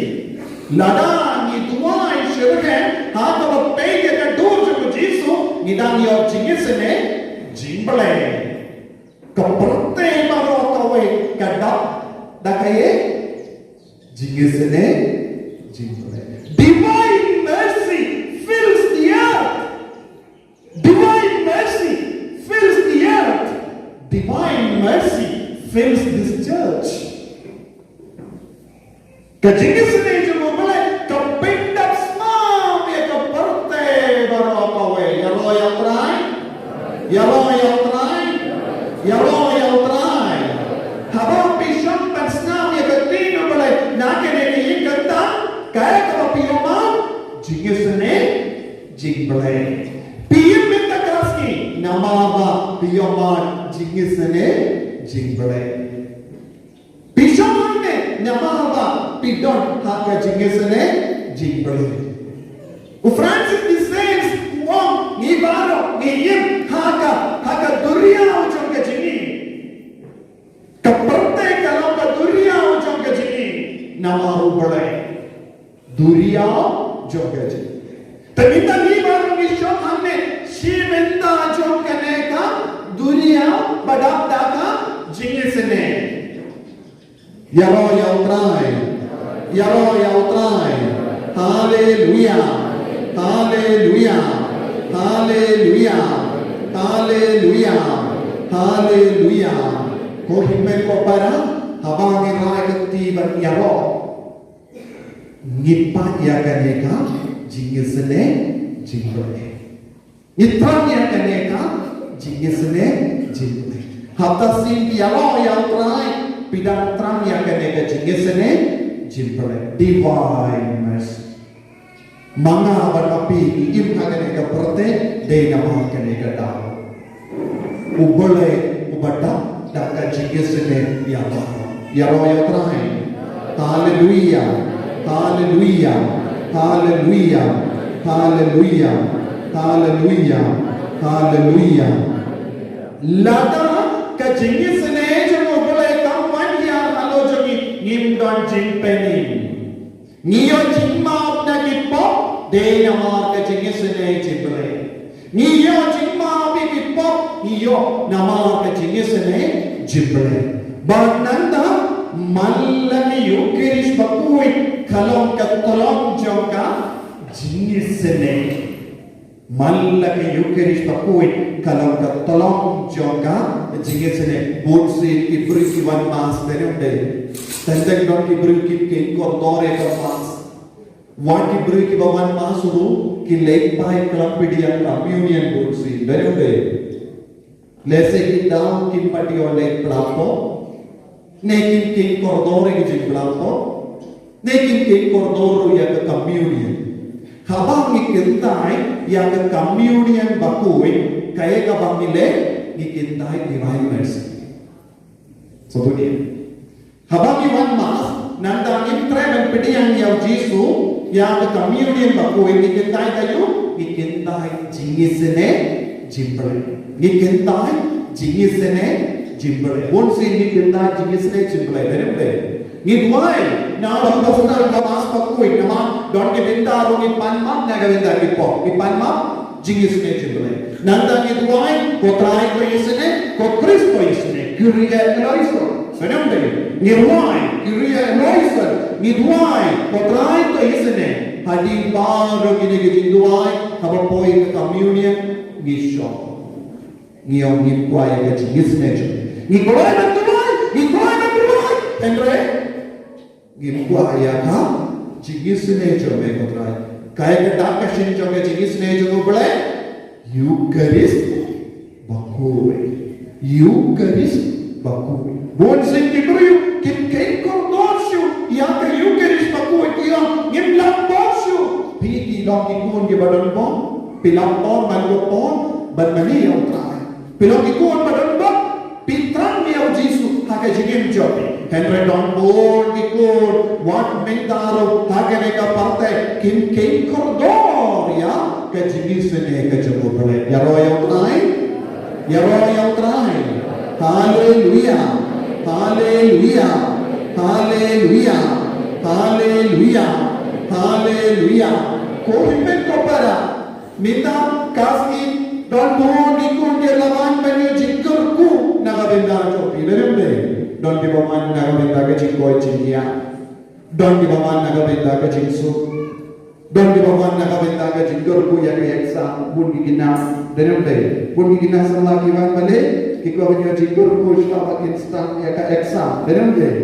Lada ngi duwai syrhem ha kaba peit ïa ka dur jong U Jisu, ngi dang ïoh jingisynei jingblei. Ka pyrthei baroh kawei ka dap da kaei? Jingisynei jingblei. Divine mercy fills the earth. Divine mercy fills the earth. Divine mercy fills this church. Ka jingisynei jong U Blei ka pyndap snam ïa ka pyrthei baroh kawei. Ïaroh ïa U Trai. Ïaroh ïa U Trai. Ïaroh ïa U Trai. Haba phi shong pynsnam ïa ka ktien U Blei na kane ka ïing ka tnat, kaei kaba phi ïohmad? Jingisynei jingblei. Phi im mynta ka sngi namar ba phi ïohmad jingisynei jingblei. Phi shong hangne namar ba phi don ha ka jingisynei jingblei. U Francis de Sales u ong, ngi baroh ngi im ha ka, ha ka duriaw jong ka jingim. Ka pyrthei ka long ka duriaw jong ka jingim namar U Blei. Duriaw jong ka jingim. Te mynta ngi baroh ngi shong hangne shi bynta jong kane ka duriaw ba dap da ka jingisynei. Ïaroh ïa U Trai. Ïaroh ïa U Trai. Haleluia. Haleluia. Haleluia. Haleluia. Haleluia. Ko hynmen ko para, haba ngi rai ka kti ban ïaroh, ngi peit ïa kane ka jingisynei jingblei. Ngi thrang ïa kane ka jingisynei jingblei. Hapta sien phi ïaroh ïa U Trai, phi dang thrang ïa kane ka jingisynei jingblei. Divine mercy. Ma nga bad ma phi ngi im ha kane ka pyrthei dei namar kane ka daw. U Blei uba dap da ka jingisynei ïa baroh. Ïaroh ïa U Trai. Haleluia. Haleluia. Haleluia. Haleluia. Haleluia. Haleluia. Lada ka jingisynei jong U Blei kam wan hiar halor jong ngi, ngim don jingpynim. Ngi ïoh jingmap na ki pop dei namar ka jingisynei jingblei. Ngi ïoh jingmap ïa ki pop, ngi ïoh namar ka jingisynei jingblei. Bad nangta man la ka Ïukharist bakhuid ka long ka tyllong jong ka jingisynei. Man la ka Ïukharist bakhuid ka long ka tyllong jong ka jingisynei. Bunsien ki briew ki wan mass, dei ne ym dei? Teng teng don ki briew kim kheiñ kordor ïa ka mass. Wat ki briew kiba wan mass ruh ki leit paip khlem pdiang communion bunsien, dei ne ym dei? Lehse ki daw kim pat ïoh leit pla pop, ne kim kheiñ kordor ïa ka jingpla pop, ne kim kheiñ kordor ruh ïa ka communion. Haba ngi kyntait ïa ka communion bakhuid, kaei kaba ngi leh? Ngi kyntait Divine Mercy. Sngewthuh ïa. Haba ngi wan mass, nangta ngim treh ban pdiang ïa u Jisu, ïa ka communion bakhuid, ngi kyntait aïu? Ngi kyntait jingisynei jingblei. Ngi kyntait jingisynei jingblei. Bunsien ngi kyntait jingisynei jingblei. Dei ne ym dei? Ngi duwai, na u pastor ba mass bakhuid, namar don ki bynta ruh ngi pan map na ka bynta ki pop. Ngi pan map jingisynei jingblei. Nangta ngi duwai, ko Trai to isynei, ko Khrist to isynei. Kyrie eleison. Dei ne ym dei? Ngi duwai, Kyrie eleison. Ngi duwai, ko Trai to isynei. Hadien baroh kine ki jingduwai, haba poi ka communion, ngi shong. Ngi ong ngim kwah ïa ka jingisynei jong me. Ngi kloi ban duwai, ngi kloi ban duwai. Hynrei ngim kwah ïa ka jingisynei jong me ko Trai. Kaei ka dak ka shin jong ka jingisynei jong U Blei? Ïukharist bakhuid. Ïukharist bakhuid. Bunsien ki briew kim kheiñ kordor shuh ïa ka Ïukharist bakhuid, ki ong ngim lap bor shuh. Phi ki long ki khun kiba don bor, phi lap bor, man bor, ban mane ïa U Trai. Phi long ki khun ba don bor, phi thrang ïa u Jisu ha ka jingim jong phi. Hynrei don bun ki khun wat mynta ruh ha kane ka pyrthei kim kheiñ kordor ïa ka jingisynei ka jong U Blei. Ïaroh ïa U Trai. Ïaroh ïa U Trai. Haleluia. Haleluia. Haleluia. Haleluia. Haleluia. Ko hynmen ko para, mynta ka sngi Don bun ki khun ki la wan ban ïoh jingkyrkhu na ka bynta jong phi, dei ne em? Don kiba wan na ka bynta ka jingkoit jingïa. Don kiba wan na ka bynta ka jingsuk. Don kiba wan na ka bynta ka jingkyrkhu ïa ka exam, bun ki khynnah, dei ne em? Bun ki khynnah samla ki wan balei, ki kwah ban ïoh jingkyrkhu shuwa ba kin start ïa ka exam, dei ne em?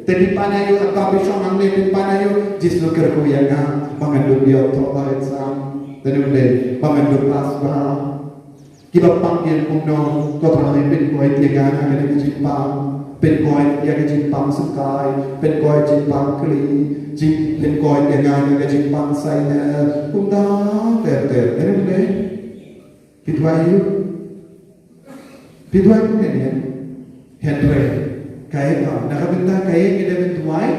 Te phi pan aïu, ha kaba phi shong hangne phi pan aïu, Jisu kyrkhu ïa nga ba ngan dup ïoh thoh bha exam, dei ne em? Ba ngan dup pass bha. Kiba pang ïa kumno, ko Trai, pynkoit ïa nga ha kane ka jingpang, pynkoit ïa ka jingpang sngewsih, pynkoit jingpang khlieh, jing pynkoit ïa nga ha ka jingpang saineh, kumta ter ter, dei ne em? Phi duwai aïu? Phi duwai kumne ne? Hynrei kaei, na ka bynta kaei ngi dei ban duwai?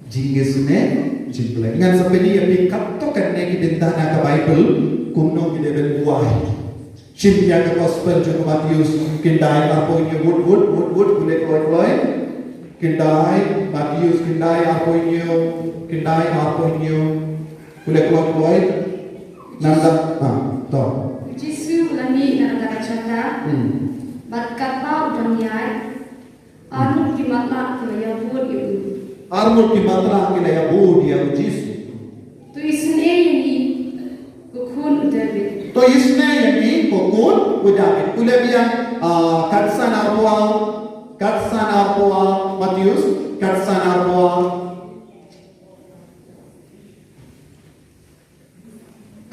Jingisynei jong U Blei. Ngan sa pyni ïa phi katto katne ki bynta na ka Baibl kumno ngi dei ban duwai. Shim ïa ka Gospel jong u Mathaios, khyndai, arphew hynñiew, wut wut wut wut, pule kloi kloi. Khyndai, Mathaios khyndai, arphew hynñiew, khyndai, arphew hynñiew. Pule kloi kloi. Nangta, ah, to. U Jisu u la mih na ka jaka. Hmm. Bad katba u dang ïaid, arngut ki matlah ki la ïabud ïa u. Arngut ki matlah ki la ïabud ïa u Jisu. To isynei ïa ngi, ko khun u David. To isynei ïa ngi, ko khun u David. Pule biang, ah, khatsan arphew ar, khatsan arphew ar, Mathaios, khatsan arphew ar.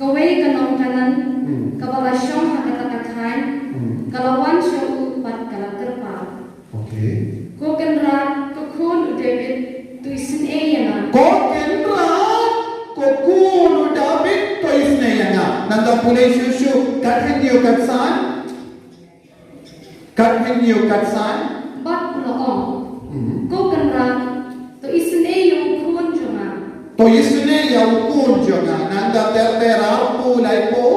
Kawei ka nong Kanaan, hmm, kaba la shong ha kata ka thaiñ, hmm, ka la wan sha u bad ka la kyrpad. Okay. Ko Kynrad, ko khun u David, to isynei ïa nga. Ko Kynrad, ko khun u David, to isynei ïa nga. Nangta pule shuh shuh, khathynñiew, khatsan. Khathynñiew, khatsan. Bad u la ong, mhm, ko Kynrad, to isynei ïa u khun jong nga. To isynei ïa u khun jong nga. Nangta ter ter, arphew laiphew.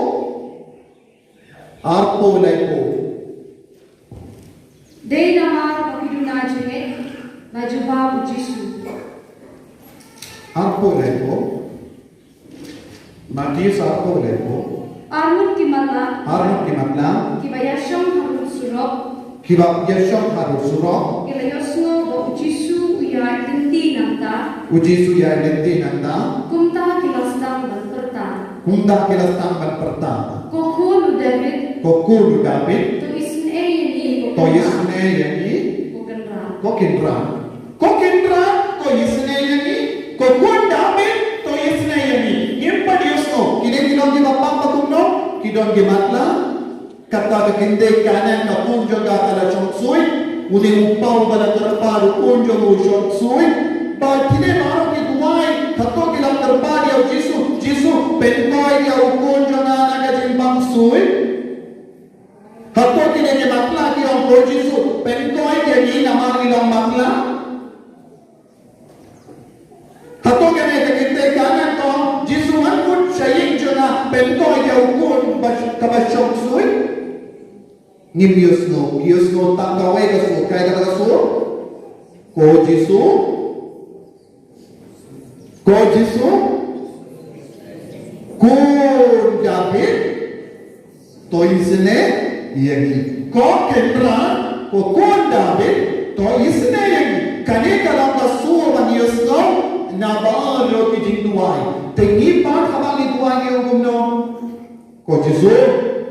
Arphew laiphew. Dei namar ba phi duna jingngeit, la jubab u Jisu. Arphew laiphew. Mathaios arphew laiphew. Arngut ki matlah. Arngut ki matlah. Kiba ïashong harud surok. Kiba ïashong harud surok. Ki la ïohsngew ba u Jisu u ïaid lynti nangta. U Jisu u ïaid lynti nangta. Kumta ki la sdang ban pyrta. Kumta ki la sdang ban pyrta. Ko khun u David. Ko khun u David. To isynei ïa ngi, ko Kynrad. To isynei ïa ngi. Ko Kynrad. Ko Kynrad. Ko Kynrad, to isynei ïa ngi, ko khun David, to isynei ïa ngi. Ngim pat ïohsngew, kine ki long kiba pang ba kumno, ki don ki matlah. Kata ka kynthei Kanaan ka khun jong ka ka la shong ksuid, une u pa uba la kyrpad u khun jong u u shong ksuid. Bad kine baroh ki duwai, hato ki la kyrpad ïa u Jisu, Jisu, pynkoit ïa u khun jong nga na ka jingpang ksuid. Hato kine ki matlah ki ong ko Jisu, pynkoit ïa ngi namar ngi long matlah. Hato kane ka kynthei Kanaan ka ong, Jisu, ngan mut sha ïing jong nga, pynkoit ïa u khun ba, kaba shong ksuid? Ngim ïohsngew, ïohsngew tang kawei ka sur, kaei kata ka sur? Ko Jisu, ko Jisu, khun David, to isynei ïa ngi. Ko Kynrad, ko khun David, to isynei ïa ngi. Kane ka long ka sur ba ngi ïohsngew na baroh ki jingduwai. Te ngi pat haba ngi duwai ngi ong kumno? Ko Jisu,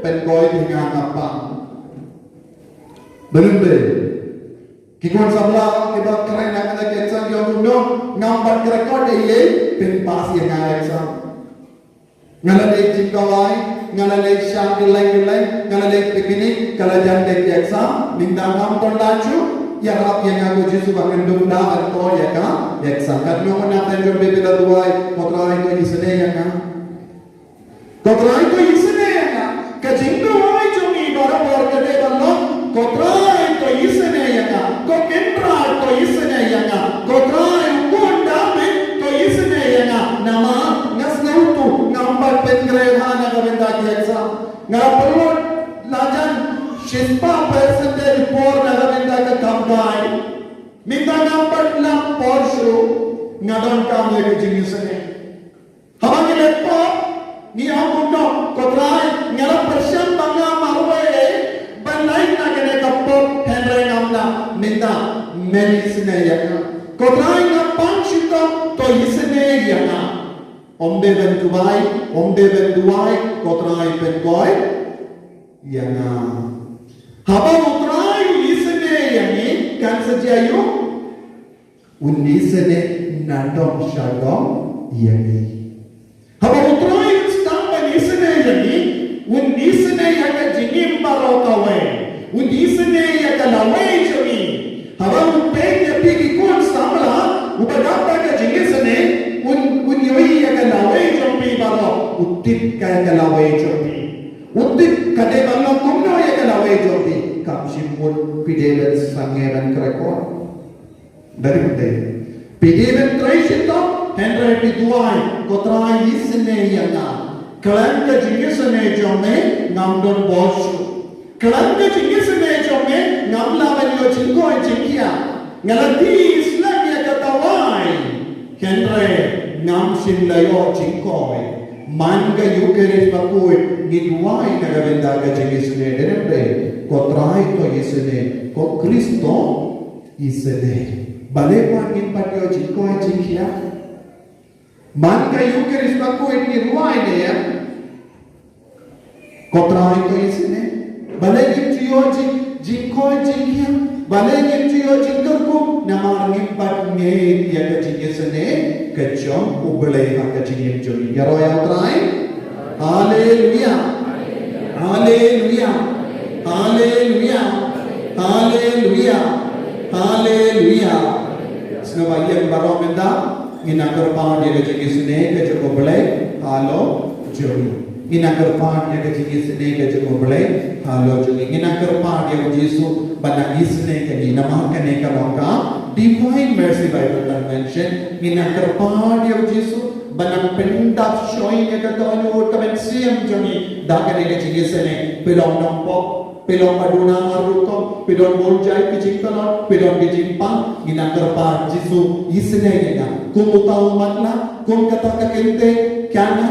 pynkoit ïa nga nga pang. Bynta. Ki khun samla kiba kren ha kane ka exam ki ong kumno? Ngam pat kren kot ei ei, pynpass ïa nga exam. Nga la leit jingkawai, nga la leit shang kylleng kylleng, nga la leit picnic, ka la jan dei ki exam, mynta ngam don lad shuh, ïarap ïa nga ko Jisu ba ngan dup da ban thoh ïa ka exam. Katno ngut na pdeng jong phi phi la duwai, ko Trai to isynei ïa nga. Ko Trai to isynei ïa nga. Ka jingduwai jong ngi barabor ka dei ban long, ko Trai to isynei ïa nga. Ko Kynrad to isynei ïa nga. Ko Trai u khun David to isynei ïa nga. Namar nga sngewthuh ngam pat pynkreh bha na ka bynta ki exam. Nga la pynlut lajan shispah percent por na ka bynta ka kam kai. Mynta ngam pat lap por shuh, nga donkam ïa ka jingisynei. Haba ngi leh pop, ngi ong kumno, ko Trai, mynta men isynei ïa nga. Ko Trai nga pang shitom, to isynei ïa nga. Ym dei ban duwai, ym dei ban duwai, ko Trai pynkoit ïa nga. Haba u Trai u isynei ïa ngi, kan sa jia ïa u. Un isynei nadong shadong ïa ngi. Haba u Trai un sdang ban isynei ïa ngi, un isynei ïa ka jingim baroh kawei. Un isynei ïa ka lawei jong ngi. Haba u peit ïa phi ki khun samla, uba dap da ka jingisynei, un, un ïohi ïa ka lawei jong phi baroh, u tip ka ïa ka lawei jong phi. U tip ka dei ban long kumno ïa ka lawei jong phi, kam shym mut phi dei ban sangeh ban kyrkhu. Dei, dei. Phi dei ban trei shitom, hynrei phi duwai, ko Trai isynei ïa nga. Khlem ka jingisynei jong me, ngam don bor shuh. Khlem ka jingisynei jong me, ngam lah ban ïoh jingkoit jingkhiah. Nga la die slem ïa ka dawai. Hynrei ngam shym la ïoh jingkoit. Man ka Ïukharist Bakhuid ngi duwai na ka bynta ka jingisynei, dei ne em dei? Ko Trai to isynei, ko Khrist to isynei. Balei pat ngim pat ïoh jingkoit jingkhiah? Man ka Ïukharist Bakhuid ngi duwai ne em? Ko Trai to isynei. Balei ngim ju ïoh jing, jingkoit jingkhiah? Balei ngim ju ïoh jingkyrkhu? Namar ngim pat ngeit ïa ka jingisynei ka jong U Blei ha ka jingim jong ngi. Ïaroh ïa U Trai. Haleluia. Haleluia. Haleluia. Haleluia. Haleluia. Sngewbha ïa baroh mynta ngin nang kyrpad ïa ka jingisynei ka jong U Blei halor jong ngi. Ngin nang kyrpad ïa ka jingisynei ka jong U Blei halor jong ngi. Ngin nang kyrpad ïa U Jisu ban nang isynei ïa ngi namar kane ka long ka Divine Mercy Bible Convention. Ngin nang kyrpad ïa U Jisu ban nang pyndap shoi ïa ka dohnud ka mynsiem jong ngi da kane ka jingisynei. Phi long nongpop, phi long ba duna mar rukom, phi don bun jait ki jingtlot, phi don ki jingpang, ngin nang kyrpad, Jisu isynei ïa nga. Kum uta u matlah, kum kata ka kynthei Kana,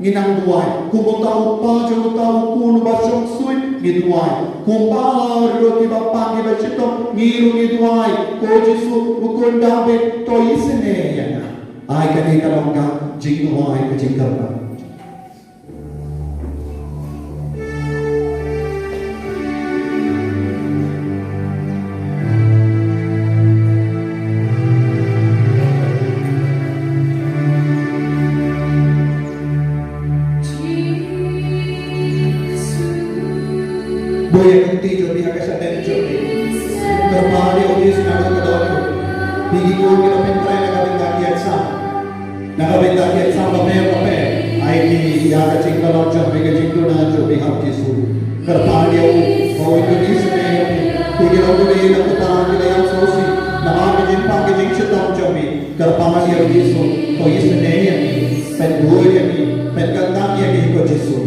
ngin nang duwai. Kum uta u kpa jong uta u khun uba shong suit, ngi duwai. Kum baroh kiba pang kiba shitom, ngi ruh ngi duwai. Ko Jisu, U Khun Dabid, to isynei ïa nga. Ai kane ka long ka jingduwai ka jingkyrpad. Buh ïa ka kti jong phi ha ka shadem jong phi. Kyrpad ïa U Jisu naduh ka dohnud. Phi ki khun kiba pynkhreh na ka bynta ki ïaid sam. Na ka bynta ki ïaid sam bapher bapher. Ai ki ïa ka jingkyllut jong phi, ka jingduna jong phi ha U Jisu. Kyrpad ïa u ba un isynei ïa phi. Phi ki long ki dei na ka bynta ki la ïap sngewsih. Namar ka jingpang ka jingshitom jong phi. Kyrpad ïa U Jisu, to isynei ïa ngi, pynduh ïa ngi, pynkyntang ïa ngi ko Jisu.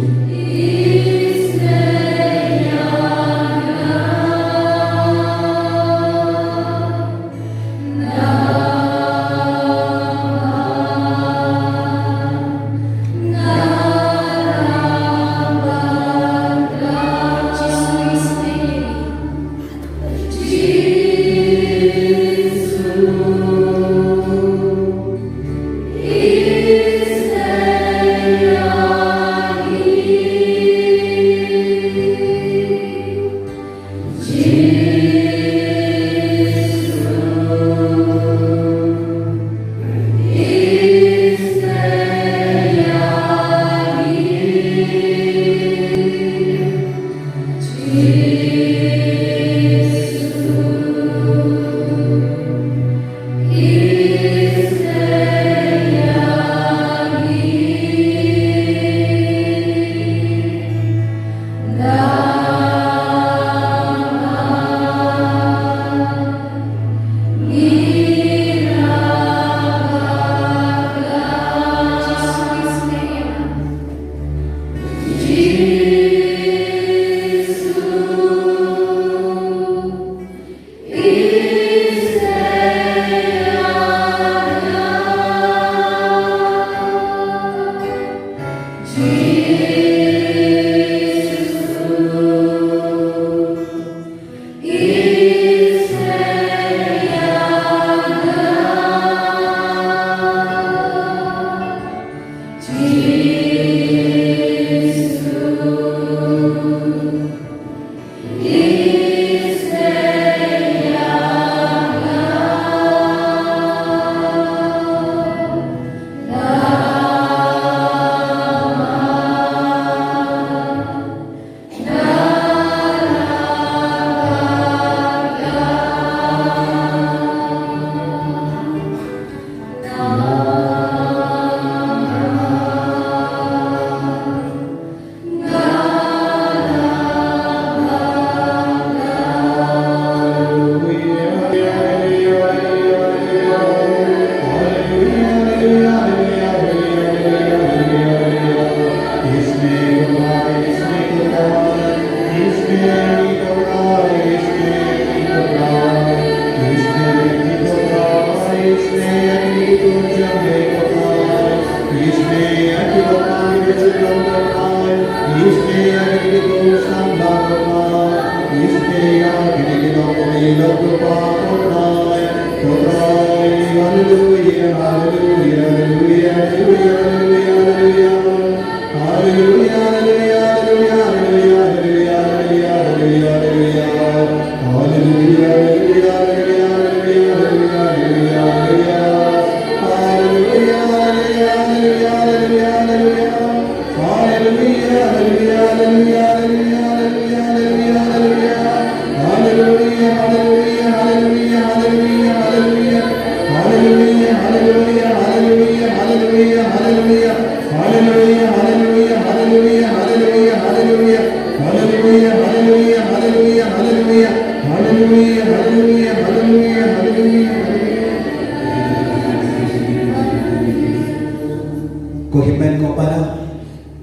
Ko hynmen ko para,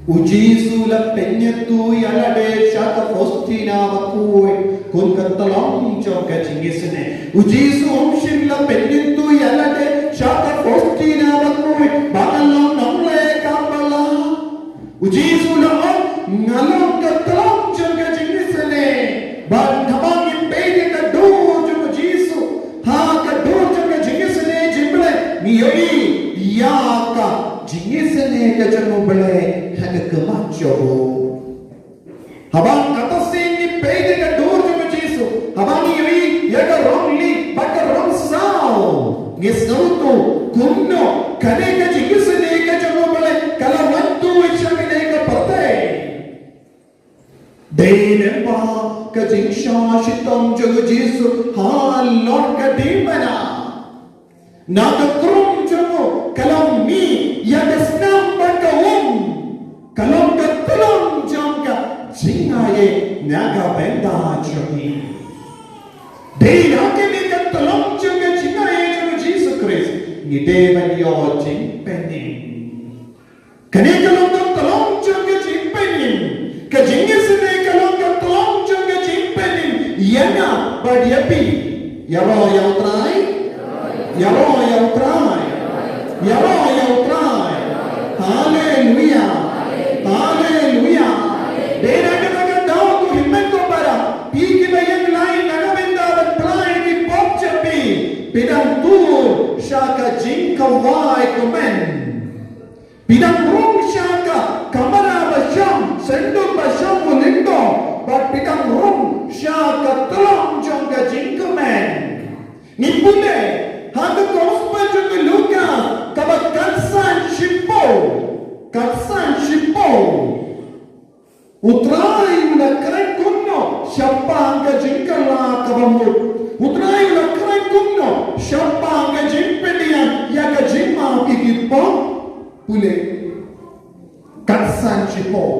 u Jisu la pynïathuh ïa lade sha ka Faustina bakhuid, kum ka tlong jong ka jingisynei. U Jisu um shym la pynïathuh ïa lade sha ka Faustina bakhuid ba nga long nongleh kaba lah. U Jisu u la ong, nga long ka tlong jong ka jingisynei. Bad haba ngi peit ïa ka dur jong u Jisu, ha ka dur jong ka jingisynei jong u Blei, ngi ïohi ïa ka jingisynei ka jong u Blei ha ka khmat jong u. Haba kata sien ngi peit ïa ka dur jong u Jisu, haba ngi ïohi ïa ka rong lieh bad ka rong saw, ngi sngewthuh kumno kane ka jingisynei ka jong u Blei ka la wan tuid sha kane ka pyrthei. Dei lyngba ka jingshah shitom jong u Jisu halor ka diengphna. Na ka krung jong u ka la mih ïa ka snam bad ka um. Ka long ka tlong jong ka jingaiei na ka bynta jong ngi. Dei na kane ka tlong jong ka jingaiei jong u Jisu Khrist ngi dei ban ïoh jingpynim. Kane ka long ka tlong jong ka jingpynim. Ka jingisynei ka long ka tlong jong ka jingpynim ïa nga bad ïa phi. Ïaroh ïa u Trai. Ïaroh ïa u Trai. Ïaroh ïa u Trai. Haleluia. Haleluia. Dei na kata ka daw ko hynmen ko para, phi kiba ïeng lain na ka bynta ban pynlait ïa ki pop jong phi, phi dang tur sha ka jingkhawai kmen. Phi dang rung sha ka kamra ba shong, synduk ba shong u lyngdoh, bad phi dang rung sha ka tlong jong ka jingkmen. Ngin pule ha ka Gospel jong u Lukas kaba khatsan shiphew, khatsan shiphew. U Trai u la kren kumno shaphang ka jingkylla kaba mut. U Trai u la kren kumno shaphang ka jingpynïaid ïa ka jingmap ïa ki pop. Pule. Khatsan shiphew.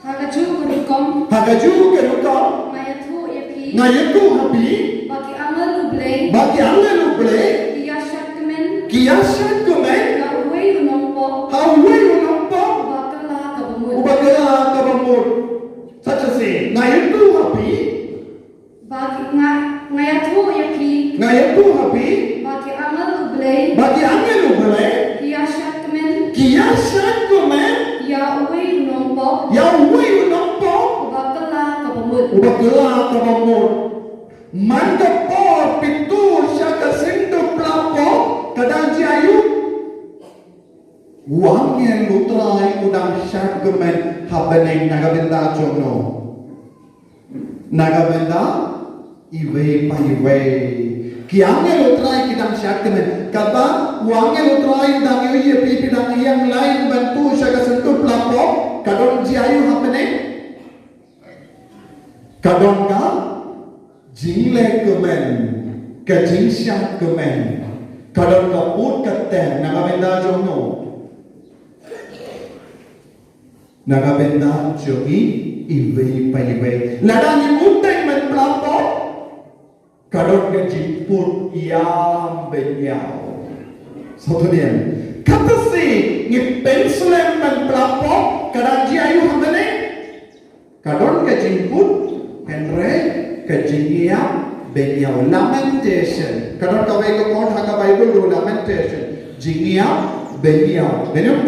Ha kajuh ka rukom. Ha kajuh ka rukom. Nga ïathuh ïa phi. Nga ïathuh ha phi. Ba ki angel U Blei. Ba ki angel U Blei. Ki ïashad kmen. Ki ïashad kmen. Ïa uwei u nongpop. Ha uwei u nongpop. Uba kylla kaba mut. Uba kylla kaba mut. Sa shisien, nga ïathuh ha phi. Ba ki, nga, nga ïathuh ïa phi. Nga ïathuh ha phi. Ba ki angel U Blei. Ba ki angel U Blei. Ki ïashad kmen. Ki ïashad kmen. Ïa uwei u nongpop. Ïa uwei u nongpop. Uba kylla kaba mut. Uba kylla kaba mut. Man ka por phi tur sha ka synduk pla pop, ka dang jia aïu? U angel U Trai u dang shad kmen ha bneng na ka bynta jong no. Na ka bynta iwei pa iwei. Ki angel U Trai ki dang shad kmen. Katba u angel U Trai u dang ïohi ïa phi, phi dang ïeng lain ban tur sha ka synduk pla pop, ka don jia aïu ha bneng? Ka don ka jingleh kmen, ka jingshad kmen, ka don ka put ka tem na ka bynta jong no. Na ka bynta jong ngi iwei pa iwei. Lada ngi bud teng ban pla pop, ka don ka jingput ïap bynñiaw. Sngewthuh ïa kata, shi ngi pynslem ban pla pop, ka dang jia aïu ha bneng? Ka don ka jingput, hynrei ka jingïap bynñiaw. Lamentation. Ka don kawei ka kot ha ka Baibl ruh, Lamentation. Jingïap bynñiaw. Bynñiaw.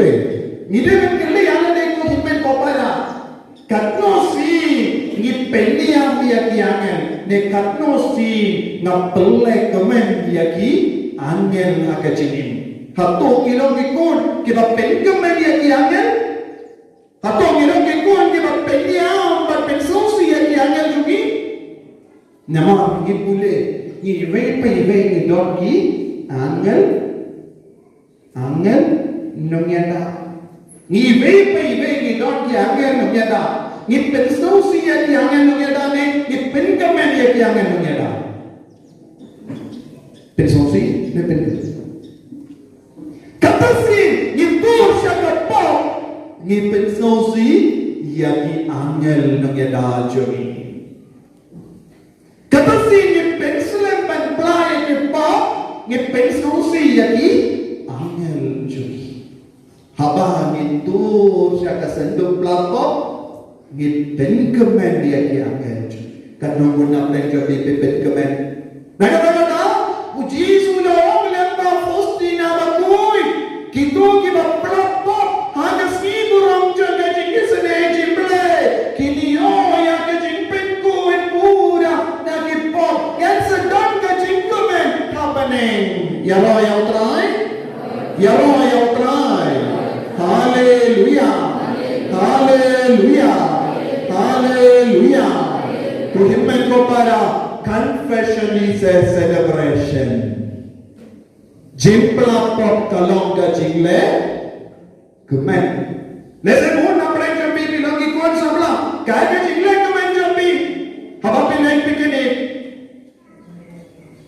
Ngi dei ban kylli ïa lade ko hynmen ko para. Katno shi Ngi pynïap ïa ki angel, ne katno sien nga pynlehkmen ïa ki angel ha ka jingim. Hato ngi long ki khun kiba pynkmen ïa ki angel? Hato ngi long ki khun kiba pynïap bad pynsngewsih ïa ki angel jong ngi? Namar ngi pule, ngi iwei pa iwei ngi don ki angel, angel nongïada. Ngi iwei pa iwei ngi don ki angel nongïada. Ngi pynsngewsih ïa ki angel nongïada ne ngi pynkmen ïa ki angel nongïada? Pynsngewsih ne pynkmen? Kata sien ngi tur sha ka pop, ngi pynsngewsih ïa ki angel nongïada jong ngi. Kata sien ngi pynslem ban pla ïa ki pop, ngi pynsngewsih ïa ki angel jong ngi. Haba ngi tur sha ka synduk pla pop, ngi pynkmen ïa ki angel jong ngi. Katno ngut na pdeng jong ngi phi pynkmen? Na kata kata, u Jisu u la ong lyngba Faustina bakhuid, kito kiba pla pop ha ka sngi burom jong ka jingisynei jong U Blei, kin ïoh ïa ka jingpynkhuid pura na ki pop. Ngan sa don ka jingkmen ha bneng. Ïaroh ïa U Trai. Ïaroh ïa U Trai. Haleluia. Haleluia. Haleluia. Ko hynmen ko para, confession is a celebration. Jingpla pop ka long ka jinglehkmen. Lehse bun na pdeng jong phi phi long ki khun samla, kaei ka jinglehkmen jong phi? Haba phi leit picnic,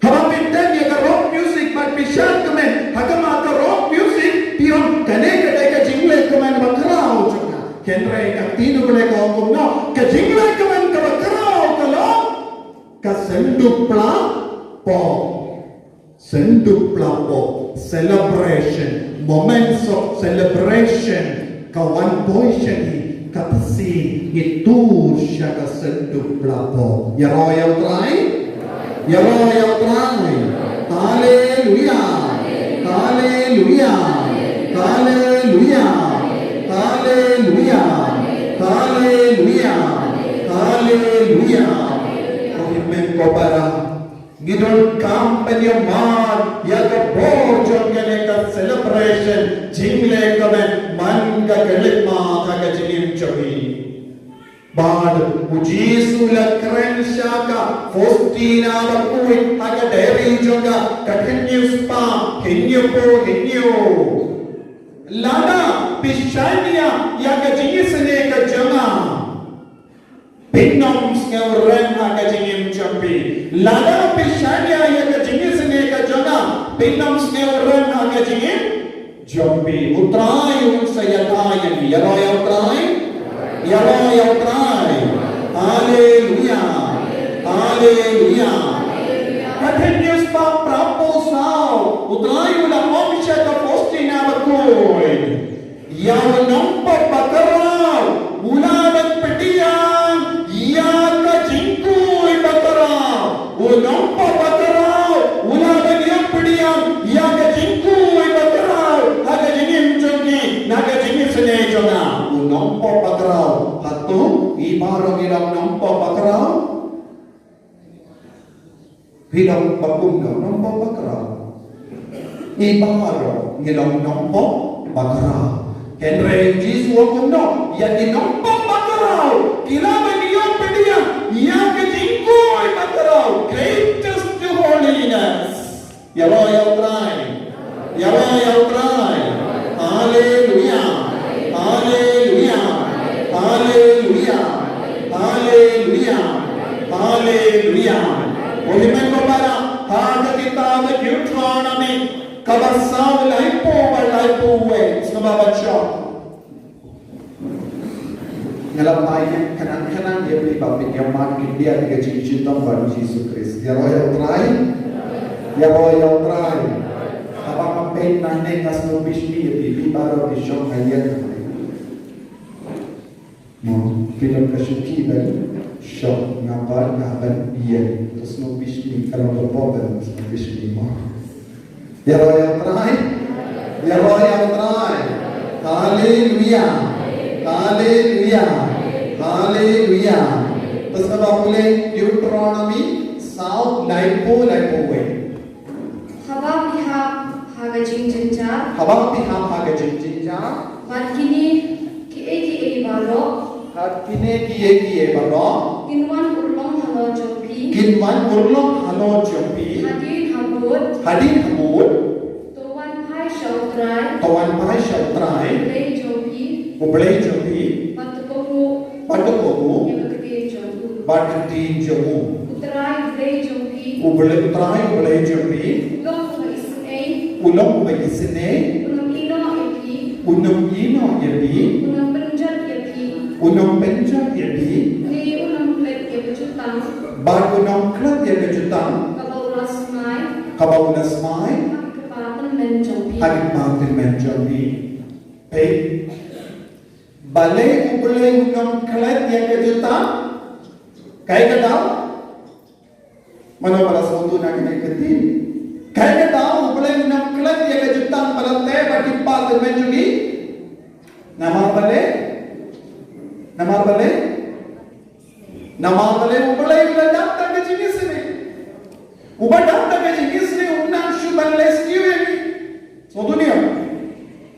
haba phi teng ïa ka rock music bad phi shad kmen ha khmat ka rock music, phi ong kane ka dei ka jinglehkmen bakhraw jong nga. Hynrei ka ktien U Blei ka ong kumno? Ka jinglehkmen kaba khraw ka long ka synduk pla pop. Synduk pla pop, celebration, moments of celebration, ka wan poi sha ngi, kata sien ngi tur sha ka synduk pla pop. Ïaroh ïa U Trai, ïaroh ïa U Trai. Haleluia, haleluia, haleluia, haleluia, haleluia, haleluia. Ko hynmen ko para, ngi donkam ban ïamar ïa ka bor jong kane ka celebration jinglehkmen man ka khyllipmat ha ka jingim jong ngi. Bad u Jisu u la kren sha ka Faustina bakhuid ha ka diary jong ka, ka khynnah spah, hynñiew phew hynñiew. Lada phi shaniah ïa ka jingisynei ka jong nga, phin ym sngewrem ha ka jingim jong phi. Lada phi shaniah ïa ka jingisynei ka jong nga, phin ym sngewrem ha ka jingim jong phi. U Trai un sa ïada ïa ngi. Ïaroh ïa U Trai. Ïaroh ïa U Trai. Haleluia. Haleluia. Ka khynnah spah phra phew saw, U Trai u la ong sha ka Faustina bakhuid, ïa u nongpop bakhraw u la ban pdiang ïa ka jingkhuid bakhraw. U nongpop bakhraw u la ban ïoh pdiang ïa ka jingkhuid bakhraw ha ka jingim jong ngi na ka jingisynei jong nga. U nongpop bakhraw. Hato ngi baroh ngi long nongpop bakhraw? Phi long ba kumno nongpop bakhraw? Ngi baroh ngi long nongpop bakhraw. Hynrei u Jisu u ong kumno ïa ki nongpop bakhraw? Ki la ban ïoh pdiang ïa ka jingkhuid bakhraw. Greatest to holiness. Ïaroh ïa U Trai. Ïaroh ïa U Trai. Haleluia. Haleluia. Haleluia. Haleluia. Haleluia. Ko hynmen ko para, ha ka kitab Deuteronomy kaba saw, laiphew bad laiphew wei, sngewbha ban shah. Nga la phai khnang khnang ïa phi ba phin ïa mad khyndiat ïa ka jingshitom bad U Jisu Khrist. Ïaroh ïa U Trai. Ïaroh ïa U Trai. Haba nga peit nangne nga sngewbishni ïa phi, phi baroh phi shong ha ïing. Mo, phi don ka shuki ban shong, nga pat nga ban ïeng. To sngewbishni, ka long ka bor ban sngewbishni mo. Ïaroh ïa U Trai. Ïaroh ïa U Trai. Haleluia. Haleluia. Haleluia. Bad sngewbha pule Deuteronomi saw, laiphew, laiphew wei. Haba phi hap ha ka jingjynjar, haba phi hap ha ka jingjynjar, bad kine kiei kiei baroh, bad kine kiei kiei baroh, kin wan urlong halor jong phi, kin wan urlong halor jong phi, hadien habud, hadien habud, to wan phai sha U Trai, to wan phai sha U Trai, U Blei jong phi, U Blei jong phi, bad to kohnguh, bad to kohnguh ïa ka ktien jong u, bad ka ktien jong u. U Trai U Blei jong phi, U Blei, U Trai U Blei jong phi, u long uba isynei, u long uba isynei, un ym ïehnoh ïa phi, un ym ïehnoh ïa phi, un ym pynjot ïa phi, un ym pynjot ïa phi, ne un ym klet ïa ka jutang, bad un ym klet ïa ka jutang, kaba u la smai, kaba u la smai ha ki kpa tymmen jong phi, ha ki kpa tymmen jong phi. Peit, balei U Blei un ym klet ïa ka jutang? Kaei ka daw? Mano ba la sngewthuh na kane ka ktien? Kaei ka daw U Blei un ym klet ïa ka jutang ba la teh bad ki kpa tymmen jong ngi? Namar balei? Namar balei? Namar balei? U Blei u la dap da ka jingisynei. Uba dap da ka jingisynei um nang shuh ban leh sniew ïa ngi. Sngewthuh ne em?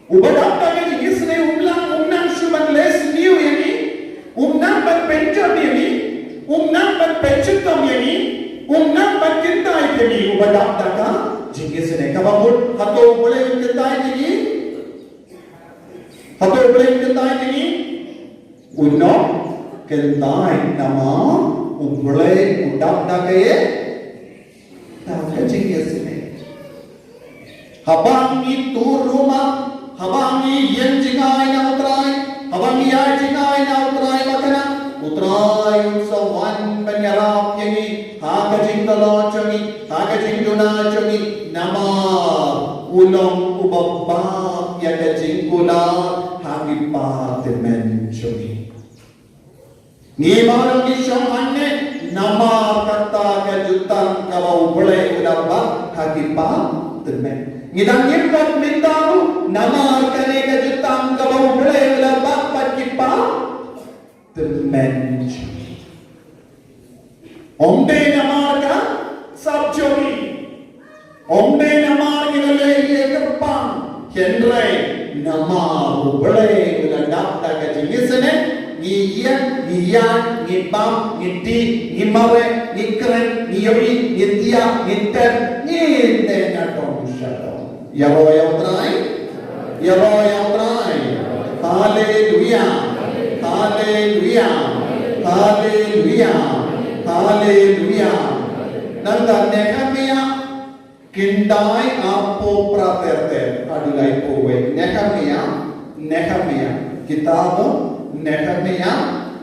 Uba dap da ka jingisynei um nang, um nang shuh ban leh sniew ïa ngi, um nang ban pynjot ïa ngi, um nang ban pynshitom ïa ngi, um nang ban kyntait ïa ngi, uba dap da ka jingisynei. Kaba mut, hato U Blei un kyntait ïa ngi? Hato U Blei un kyntait ïa ngi? Un ym kyntait namar U Blei u dap da ka ïa, da ka jingisynei. Haba ngi tur rumah, haba ngi ïeng jngai na U Trai, haba ngi ïaid jngai na U Trai, ba kane U Trai un sa wan ban ïarap ïa ngi ha ka jingtlot jong ngi, ha ka jingduna jong ngi, namar u long uba bak ïa ka jingkular ha ki kpa tymmen jong ngi. Ngi baroh ngi shong hangne namar kata ka jutang kaba U Blei u la bak ha ki kpa tymmen. Ngi dang im pat mynta ruh namar kane ka jutang kaba U Blei u la bak bad ki kpa tymmen. Ym dei namar ka sap jong ngi. Ym dei namar ngi la leh ïa ka pang, hynrei namar U Blei u la dap da ka jingisynei, ngi ïeng, ngi ïaid, ngi bam, ngi dih, ngi mareh, ngi kren, ngi ïohi, ngi thiah, ngi tep, ngi neh na dong sha dong. Ïaroh ïa U Trai. Ïaroh ïa U Trai. Haleluia. Haleluia. Haleluia. Haleluia. Nangta Nehemia khyndai arphew phra ter ter haduh laiphew wei. Nehemia, Nehemia. Kitab Nehemia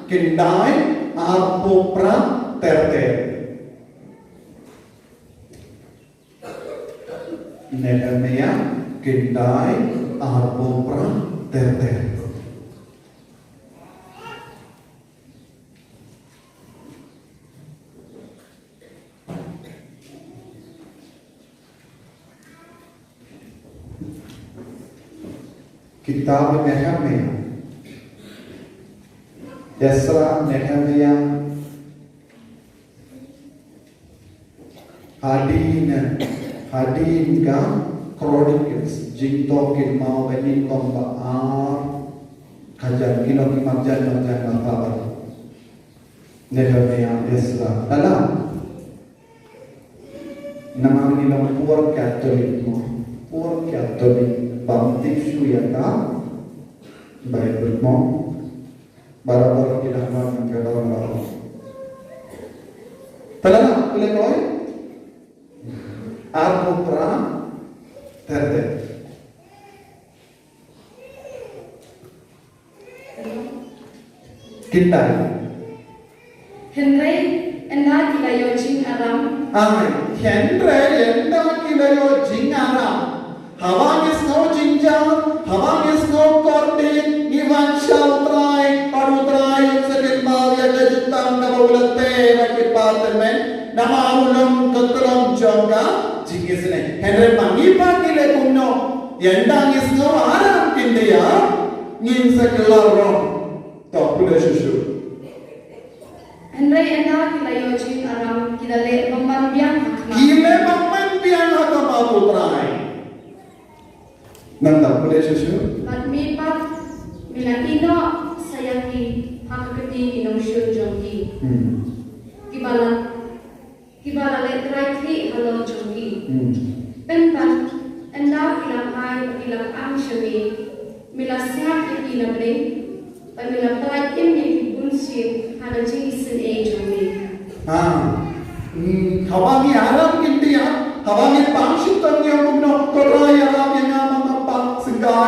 khyndai arphew phra ter ter. Nehemia khyndai arphew phra ter ter. Kitab Nehemia. Esra, Nehemia, Hadien, hadien ka Chronicles, Jingthoh Kynmaw, ka nyngkong ba ar, ka jan, ki long ki marjan, marjan marpa. Nehemia, Esra, Nehemia. Namar ngi long por Katholik mo, por Katholik, bam tip shuh ïa ka Baibl mo. Barabor ki dang wan ka dang wan. Te la na, pule koi? Arphew phra ter ter. Khyndai. Hynrei ynda ki la ïoh jingaram. Ai, hynrei ynda ki la ïoh jingaram. Haba ngi sngew jynjar, haba ngi sngew kordit, ngi wan sha U Trai, bad U Trai un sa kynmaw ïa ka jutang kaba u la teh bad ki kpa tymmen, namar u long ka tnat jong ka jingisynei. Hynrei ma ngi pat ngi leh kumno, ynda ngi sngew aram khyndiat, ngin sa kylla rong. To, pule shuh shuh. Hynrei ynda ki la ïoh jingïarap, ki la leh bymman biang ha khmat. Ki leh bymman biang ha khmat U Trai. Nangta pule shuh shuh. Bad me pat, me la ïehnoh sa ïa ki ha ka kti ki nongshun jong ki. Hmm. Kiba la, kiba la leh trai khlieh halor jong ki. Hmm. Pynban, ynda ki la phai bad ki la kyrpad sha me, me la sngap ïa ki na bneng, bad me la pynlait im ïa ki bun sien ha ka jingisynei jong me. Ah. Hmm, haba ngi ïarap ngi diah, haba ngi pang shitom ngi ong kumno, ko Trai ïarap ïa nga, ma nga pang sngewbha.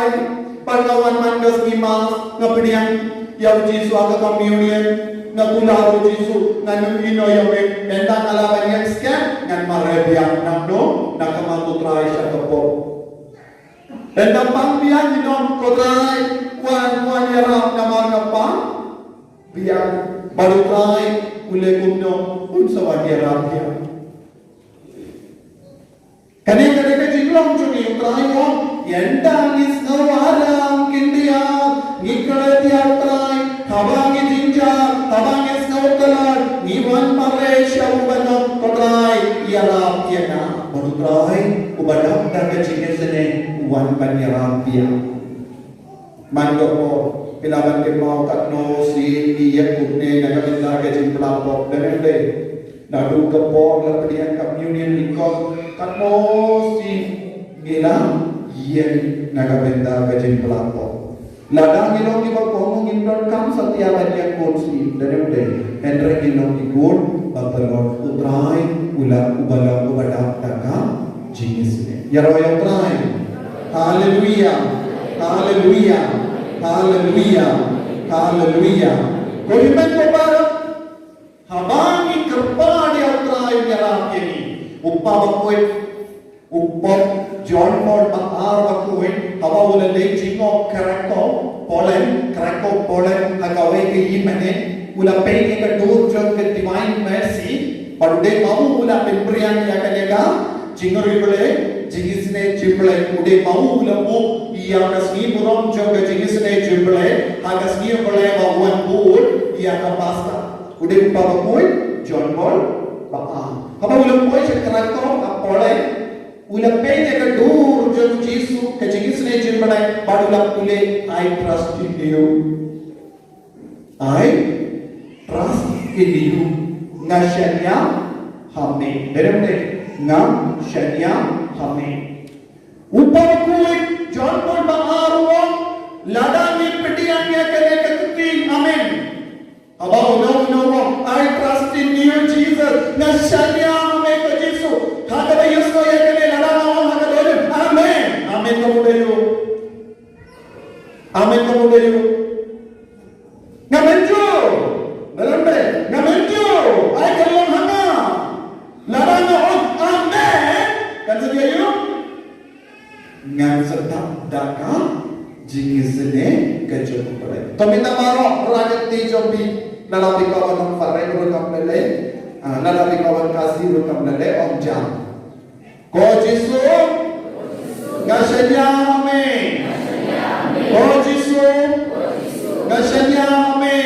Bad nga wan man ka sngi Mass, nga pdiang ïa u Jisu ha ka communion, nga kular u Jisu, ngan ïehnoh ïa me, ynda nga la ban ïeng skhem, ngan mareh biang, nangno, na khmat U Trai sha ka pop. Ynda pang biang ngi ong, ko Trai, wan, wan ïarap namar nga pang biang. Bad U Trai u leh kumno, un sa wan ïarap biang. Kane, kane ka jinglong jong ngi, U Trai u ong, ynda ngi sngew aram khyndiat, ngi klet ïa U Trai, haba ngi jynjar, haba ngi sngew klet, ngi wan mareh sha u ban ong, ko Trai, ïarap ïa nga. Bad U Trai uba dap da ka jingisynei u wan ban ïarap ïa. Man ka por, phi lah ban kynmaw katno sien ngi ïakynduh na ka bynta ka jingpynlap pop, dang ym dei. Naduh ka por la pdiang communion, lyngkot, katno sien ngi la ïeng na ka bynta ka jingpynlap pop. Lada ngi long kiba kohnguh ngim donkam satia ban ïakynduh sien, dang ym dei. Hynrei ngi long ki khun ba pynlong, U Trai u long uba long uba dap da ka jingisynei. Ïaroh ïa U Trai. Haleluia. Haleluia. Haleluia. Haleluia. Ko hynmen ko para, haba ngi kyrpad ïa U Trai un ïarap ïa ngi. U Kpa Bakhuid, u Pope John Paul ba ar bakhuid, haba u la leit jngoh Krakow, Poland, Krakow, Poland, ha kawei ka ïing manen, u la peit ïa ka dur jong ka Divine Mercy, bad u dei ma u u la pynpriang ïa kane ka jingriewblei, jingisynei jong U Blei, u dei ma u u la buh ïa ka sngi burom jong ka jingisynei jong U Blei, ha ka sngi U Blei ba u wan bud ïa ka Paska. U dei u Kpa Bakhuid John Paul ba ar. Haba u la poi sha Krakow ha Poland, u la peit ïa ka dur jong u Jisu, ka jingisynei jong U Blei, bad u la pule, "I trust in you. I trust in you." Nga shaniah ha me. Dang ym dei, nga shaniah ha me. U Kpa Bakhuid John Paul ba ar u ong, lada ngi pdiang ïa kane ka ktien, amen. Haba uno uno u ong, "I trust in you, Jesus." Nga shaniah ha me ko Jisu. Ha kaba ïohsngew ïa kane, lada nga ong ha ka dohnud, amen. Amen ka mut aïu? Amen ka mut aïu? Ngam enjoy. Dalam be, ngam enjoy. Ai ka long ha nga. Lada nga ong amen, kan sa ïa ïoh. Ngan sa dap da ka jingisynei ka jong U Blei. To mynta baroh, rah ka kti jong phi, lada phi kwah ban ong phareng ruh kam lei lei. Ah, lada phi kwah ban Khasi ruh kam lei lei, ong jam. Ko Jisu, nga shaniah ha me. Ko Jisu, nga shaniah ha me.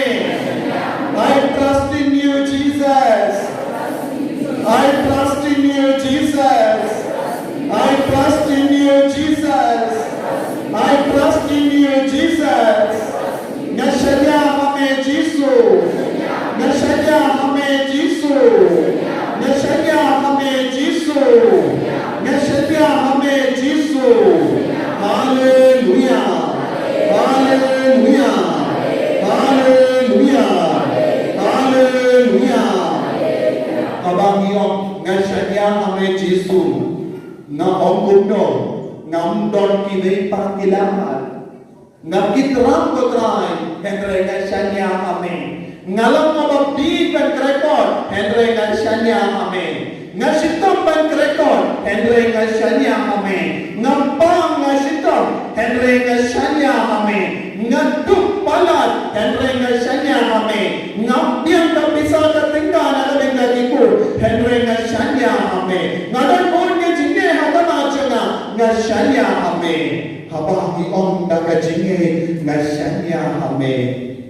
I trust in you, Jesus. I trust in you, Jesus. I trust in you, Jesus. I trust in you, Jesus. Nga shaniah ha me Jisu. Nga shaniah ha me Jisu. Nga shaniah ha me Jisu. Nga shaniah ha me Jisu. Haleluia. Haleluia. Haleluia. Haleluia. Haba ngi ong nga shaniah ha me Jisu, nga ong kumno? Ngam don kiwei pat ki lad. Ngam kit ram ko Trai, hynrei nga shaniah ha me. Nga long uba bit ban krekot, hynrei nga shaniah ha me. Nga shitom ban krekot, hynrei nga shaniah ha me. Nga pang, nga shitom, hynrei nga shaniah ha me. Nga duk palat, hynrei nga shaniah ha me. Ngam biang ka pisa ka tyngka na ka bynta ki kur, hynrei nga shaniah ha me. Nga don bun ka jingeh ha ka mar jong nga, nga shaniah ha me. Haba ngi ong da ka jingeh nga shaniah ha me,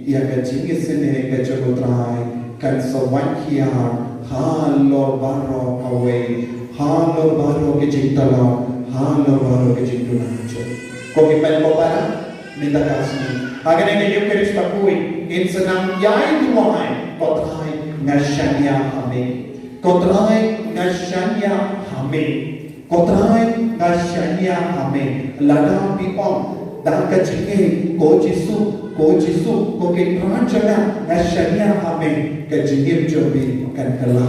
ïa ka jingisynei ka jong U Trai kan sa wan hiar halor baroh kawei, halor baroh ka jingtlot, halor baroh ka jingduna jong. Ko ki pen ko para, mynta ka sngi ha kane ka Eucharist bakhuid, ngin sa nang ïai duwai, Ko Trai, nga shaniah ha me. Ko Trai, nga shaniah ha me. Ko Trai, nga shaniah ha me. Lada phi ong da ka jingngeit, Ko Jisu, Ko Jisu, ko Kynrad jong nga, nga shaniah ha me, ka jingim jong phi kan kylla.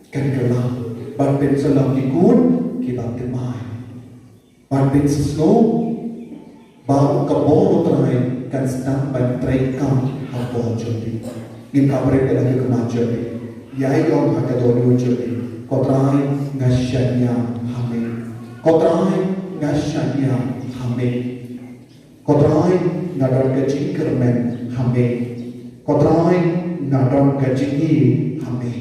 Kan kylla. Bad phin sa long ki khun kiba thymmai. Bad phin sa sngew ba ka bor U Trai kan sdang ban trei kam ha ka bor jong phi. Ngin ïa bret ïa la ki khmat jong phi. Ïai ong ha ka dohnud jong phi, Ko Trai, nga shaniah ha me. Ko Trai, nga shaniah ha me. Ko Trai, nga don ka jingkyrmen ha me. Ko Trai, nga don ka jingïeit ha me.